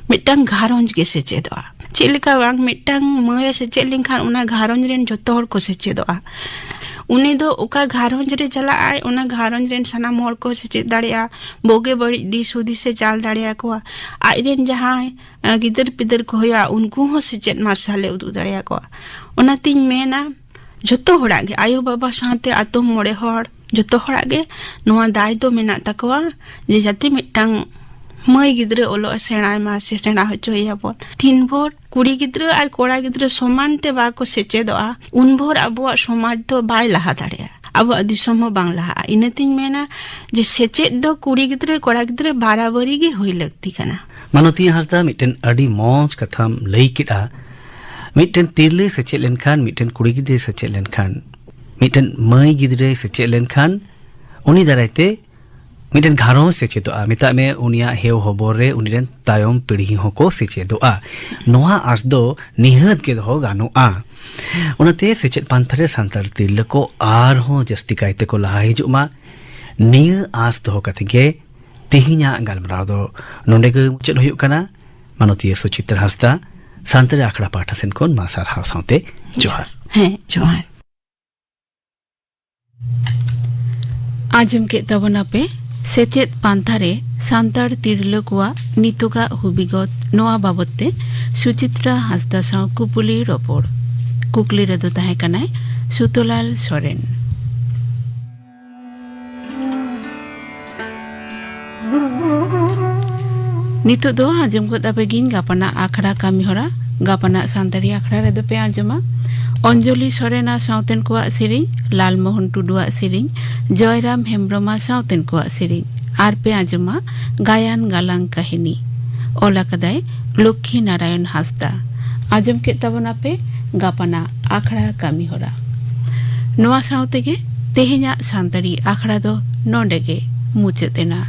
ᱢᱤᱫᱴᱟᱝ ᱜᱷᱟᱨᱚᱸᱡᱽ ᱜᱮ ᱥᱮᱪᱮᱫᱚᱜᱼᱟ᱾ ᱪᱮᱫ ᱞᱮᱠᱟ ᱵᱟᱝ, ᱢᱤᱫᱴᱟᱝ ᱢᱟᱹᱭ ᱮ ᱥᱮᱪᱮᱫ ᱞᱮᱱᱠᱷᱟᱱ ᱚᱱᱟ ᱜᱷᱟᱨᱚᱸᱡᱽ ᱨᱮᱱ ᱡᱚᱛᱚ ᱦᱚᱲ ᱠᱚ ᱥᱮᱪᱮᱫᱚᱜᱼᱟ᱾ ᱩᱱᱤ ᱫᱚ ᱚᱠᱟ ᱜᱷᱟᱨᱚᱸᱡᱽ ᱨᱮ ᱪᱟᱞᱟᱜ ᱟᱭ, ᱚᱱᱟ ᱜᱷᱟᱨᱚᱸᱡᱽ ᱨᱮᱱ ᱥᱟᱱᱟᱢ ᱦᱚᱲ ᱠᱚ ᱥᱮᱪᱮᱫ ᱫᱟᱲᱮᱭᱟᱜᱼᱟ, ᱵᱩᱜᱤ ᱵᱟᱹᱲᱤᱡ ᱫᱤᱥ ᱦᱩᱫᱤᱥ ᱮ ᱪᱟᱞ ᱫᱟᱲᱮᱭᱟᱠᱚᱣᱟ᱾ ᱟᱡᱨᱮᱱ ᱡᱟᱦᱟᱸᱭ, ᱟᱸ, ᱜᱤᱫᱟᱹᱨ ᱯᱤᱫᱟᱹᱨ ᱠᱚ ᱦᱩᱭᱩᱜᱼᱟ, ᱩᱱᱠᱩ ᱦᱚᱸ ᱥᱮᱪᱮᱫ ᱢᱟᱨᱥᱟᱞ ᱮ ᱩᱫᱩᱜ ᱫᱟᱲᱮᱭᱟᱠᱚᱣᱟ᱾ ᱚᱱᱟᱛᱤᱧ ᱢᱮᱱᱟ, ᱡᱚᱛᱚ ᱦᱚᱲᱟᱜ ᱜᱮ, ᱟᱭᱳ ᱵᱟᱵᱟ ᱥᱟᱶᱛᱮ ᱟᱛᱳ ᱢᱚᱬᱮ ᱦᱚᱲ, ᱡᱚᱛᱚ ᱦᱚᱲᱟᱜ ᱜᱮ ᱱᱚᱣᱟ ᱫᱟᱭ ᱫᱚ ᱢᱮᱱᱟᱜ ᱛᱟᱠᱚᱣᱟ, ᱡᱮ ᱡᱟᱛᱮ ᱢᱤᱫᱴᱟᱝ ᱢᱟᱹᱭ ᱜᱤᱫᱽᱨᱟᱹ ᱚᱞᱚᱜ ᱮ ᱥᱮᱬᱟᱭ ᱢᱟ ᱥᱮ ᱥᱮᱬᱟ ᱦᱚᱪᱚᱭᱮᱭᱟᱵᱚᱱ᱾ ᱛᱤᱱ ᱵᱷᱳᱨ ᱠᱩᱲᱤ ᱜᱤᱫᱽᱨᱟᱹ ᱟᱨ ᱠᱚᱲᱟ ᱜᱤᱫᱽᱨᱟᱹ ᱥᱚᱢᱟᱱ ᱛᱮ ᱵᱟᱠᱚ ᱥᱮᱪᱮᱫᱚᱜᱼᱟ, ᱩᱱ ᱵᱷᱳᱨ ᱟᱵᱚᱣᱟᱜ ᱥᱚᱢᱟᱡᱽ ᱫᱚ ᱵᱟᱭ ᱞᱟᱦᱟ ᱫᱟᱲᱮᱭᱟᱜᱼᱟ, ᱟᱵᱚᱣᱟᱜ ᱫᱤᱥᱚᱢ ᱦᱚᱸ ᱵᱟᱝ ᱞᱟᱦᱟᱜᱼᱟ᱾ ᱤᱱᱟᱹᱛᱤᱧ ᱢᱮᱱᱟ ᱡᱮ ᱥᱮᱪᱮᱫ ᱫᱚ ᱠᱩᱲᱤ ᱜᱤᱫᱽᱨᱟᱹ ᱠᱚᱲᱟ ᱜᱤᱫᱽᱨᱟᱹ ᱵᱟᱨᱟᱵᱟᱨᱤ ᱜᱮ ᱦᱩᱭ ᱞᱟᱹᱠᱛᱤ ᱠᱟᱱᱟ᱾ ᱢᱟᱱᱚᱛᱤᱭᱟᱹ ᱦᱟᱸᱥᱫᱟ, ᱢᱤᱫᱴᱮᱱ ᱟᱹᱰᱤ ᱢᱚᱸᱡᱽ ᱠᱟᱛᱷᱟᱢ ᱞᱟᱹᱭ ᱠᱮᱫᱼᱟ᱾ ᱢᱤᱫᱴᱮᱱ ᱛᱤᱨᱞᱟᱹ ᱥᱮᱪᱮᱫ ᱞᱮᱱᱠᱷᱟᱱ, ᱢᱤᱫᱴᱮᱱ ᱠᱩᱲᱤ ᱜᱤᱫᱽᱨᱟᱹᱭ ᱥᱮᱪᱮᱫ ᱞᱮᱱᱠᱷᱟᱱ, ᱢᱤᱫᱴᱮᱱ ᱢᱟᱹᱭ ᱜᱤᱫᱽᱨᱟᱹᱭ ᱥᱮᱪᱮᱫ ᱞᱮᱱᱠᱷᱟᱱ, ᱩᱱᱤ ᱫᱟᱨᱟᱭ ᱛᱮ ᱢᱤᱫᱴᱮᱱ ᱜᱷᱟᱨᱚᱸᱡᱽ ᱥᱮᱪᱮᱫᱚᱜᱼᱟ᱾ ᱢᱮᱛᱟᱜ ᱢᱮ, ᱩᱱᱤᱭᱟᱜ ᱦᱮᱣ ᱦᱚᱵᱚᱨ ᱨᱮ ᱩᱱᱤ ᱨᱮᱱ ᱛᱟᱭᱚᱢ ᱯᱤᱲᱦᱤ ᱦᱚᱸᱠᱚ ᱥᱮᱪᱮᱫᱚᱜᱼᱟ᱾ ᱱᱚᱣᱟ ᱟᱸᱥ ᱫᱚ ᱱᱤᱦᱟᱹᱛ ᱜᱮ ᱫᱚᱦᱚ ᱜᱟᱱᱚᱜᱼᱟ᱾ ᱚᱱᱟᱛᱮ ᱥᱮᱪᱮᱫ ᱯᱟᱱᱛᱷᱟ ᱨᱮ ᱥᱟᱱᱛᱟᱲ ᱛᱤᱨᱞᱟᱹ ᱠᱚ ᱟᱨᱦᱚᱸ ᱡᱟᱹᱥᱛᱤ ᱠᱟᱭ ᱛᱮᱠᱚ ᱞᱟᱦᱟ ᱦᱤᱡᱩᱜ ᱢᱟ, ᱱᱤᱭᱟᱹ ᱟᱸᱥ ᱫᱚᱦᱚ ᱠᱟᱛᱮ ᱜᱮ ᱛᱮᱦᱮᱧᱟᱜ ᱜᱟᱞᱢᱟᱨᱟᱣ ᱫᱚ ᱱᱚᱰᱮ ᱜᱮ ᱢᱩᱪᱟᱹᱫ ᱦᱩᱭᱩᱜ ᱠᱟᱱᱟ᱾ ᱢᱟᱱᱚᱛᱤᱭᱟᱹ ᱥᱩᱪᱤᱛᱨᱟ ᱦᱟᱸᱥᱫᱟ, ᱥᱟᱱᱛᱟᱲᱤ ᱟᱠᱷᱲᱟ ᱯᱟᱦᱴᱟ ᱥᱮᱱ ᱠᱷᱚᱱ ᱢᱟ ᱥᱟᱨᱦᱟᱣ ᱥᱟᱶᱛᱮ ᱡᱚᱦᱟᱨ᱾ ᱦᱮᱸ, ᱡᱚᱦᱟᱨ᱾ ᱟᱸᱡᱚᱢ ᱠᱮᱫ ᱛᱟᱵᱚᱱᱟᱯᱮ ᱥᱮᱪᱮᱫ ᱯᱟᱱᱛᱷᱟ ᱨᱮ ᱥᱟᱱᱛᱟᱲ ᱛᱤᱨᱞᱟᱹ ᱠᱚᱣᱟᱜ ᱱᱤᱛᱚᱜᱟᱜ ᱦᱩᱵᱤᱜᱚᱛ, ᱱᱚᱣᱟ ᱵᱟᱵᱚᱛ ᱛᱮ ᱥᱩᱪᱤᱛᱨᱟ ᱦᱟᱸᱥᱫᱟ ᱥᱟᱶ ᱠᱩᱯᱩᱞᱤ ᱨᱚᱯᱚᱲ᱾ ᱠᱩᱠᱞᱤ ᱨᱮᱫᱚ ᱛᱟᱦᱮᱸ ᱠᱟᱱᱟᱭ ᱥᱩᱛᱚᱞᱟᱞ ᱥᱚᱨᱮᱱ᱾ ᱱᱤᱛᱚᱜ ᱫᱚ ᱟᱸᱡᱚᱢ ᱜᱚᱫ ᱟᱯᱮ ᱜᱤᱧ ᱜᱟᱯᱟᱱᱟᱜ ᱟᱠᱷᱲᱟ ᱠᱟᱹᱢᱤᱦᱚᱨᱟ᱾ ᱜᱟᱯᱟᱱᱟᱜ ᱥᱟᱱᱛᱟᱲᱤ ᱟᱠᱷᱲᱟ ᱨᱮᱫᱚ ᱯᱮ ᱟᱸᱡᱚᱢᱟ ᱚᱧᱡᱚᱞᱤ ᱥᱚᱨᱮᱱᱟᱜ ᱥᱟᱶᱛᱮᱱ ᱠᱚᱣᱟᱜ ᱥᱮᱨᱮᱧ, ᱞᱟᱞᱢᱳᱦᱚᱱ ᱴᱩᱰᱩᱣᱟᱜ ᱥᱮᱨᱮᱧ, ᱡᱚᱭᱨᱟᱢ ᱦᱮᱢᱵᱽᱨᱚᱢᱟᱜ ᱥᱟᱶᱛᱮᱱ ᱠᱚᱣᱟᱜ ᱥᱮᱨᱮᱧ, ᱟᱨ ᱯᱮ ᱟᱸᱡᱚᱢᱟ ᱜᱟᱭᱟᱱ ᱜᱟᱞᱟᱝ ᱠᱟᱹᱦᱱᱤ᱾ ᱚᱞ ᱟᱠᱟᱫᱟᱭ ᱞᱚᱠᱠᱷᱤ ᱱᱟᱨᱟᱭᱚᱱ ᱦᱟᱸᱥᱫᱟ᱾ ᱟᱸᱡᱚᱢ ᱠᱮᱫ ᱛᱟᱵᱚᱱᱟᱯᱮ ᱜᱟᱯᱟᱱᱟᱜ ᱟᱠᱷᱲᱟ ᱠᱟᱹᱢᱤᱦᱚᱨᱟ᱾ ᱱᱚᱣᱟ ᱥᱟᱶ ᱛᱮᱜᱮ ᱛᱮᱦᱮᱧᱟᱜ ᱥᱟᱱᱛᱟᱲᱤ ᱟᱠᱷᱲᱟ ᱫᱚ ᱱᱚᱰᱮ ᱜᱮ ᱢᱩᱪᱟᱹᱫ ᱮᱱᱟ᱾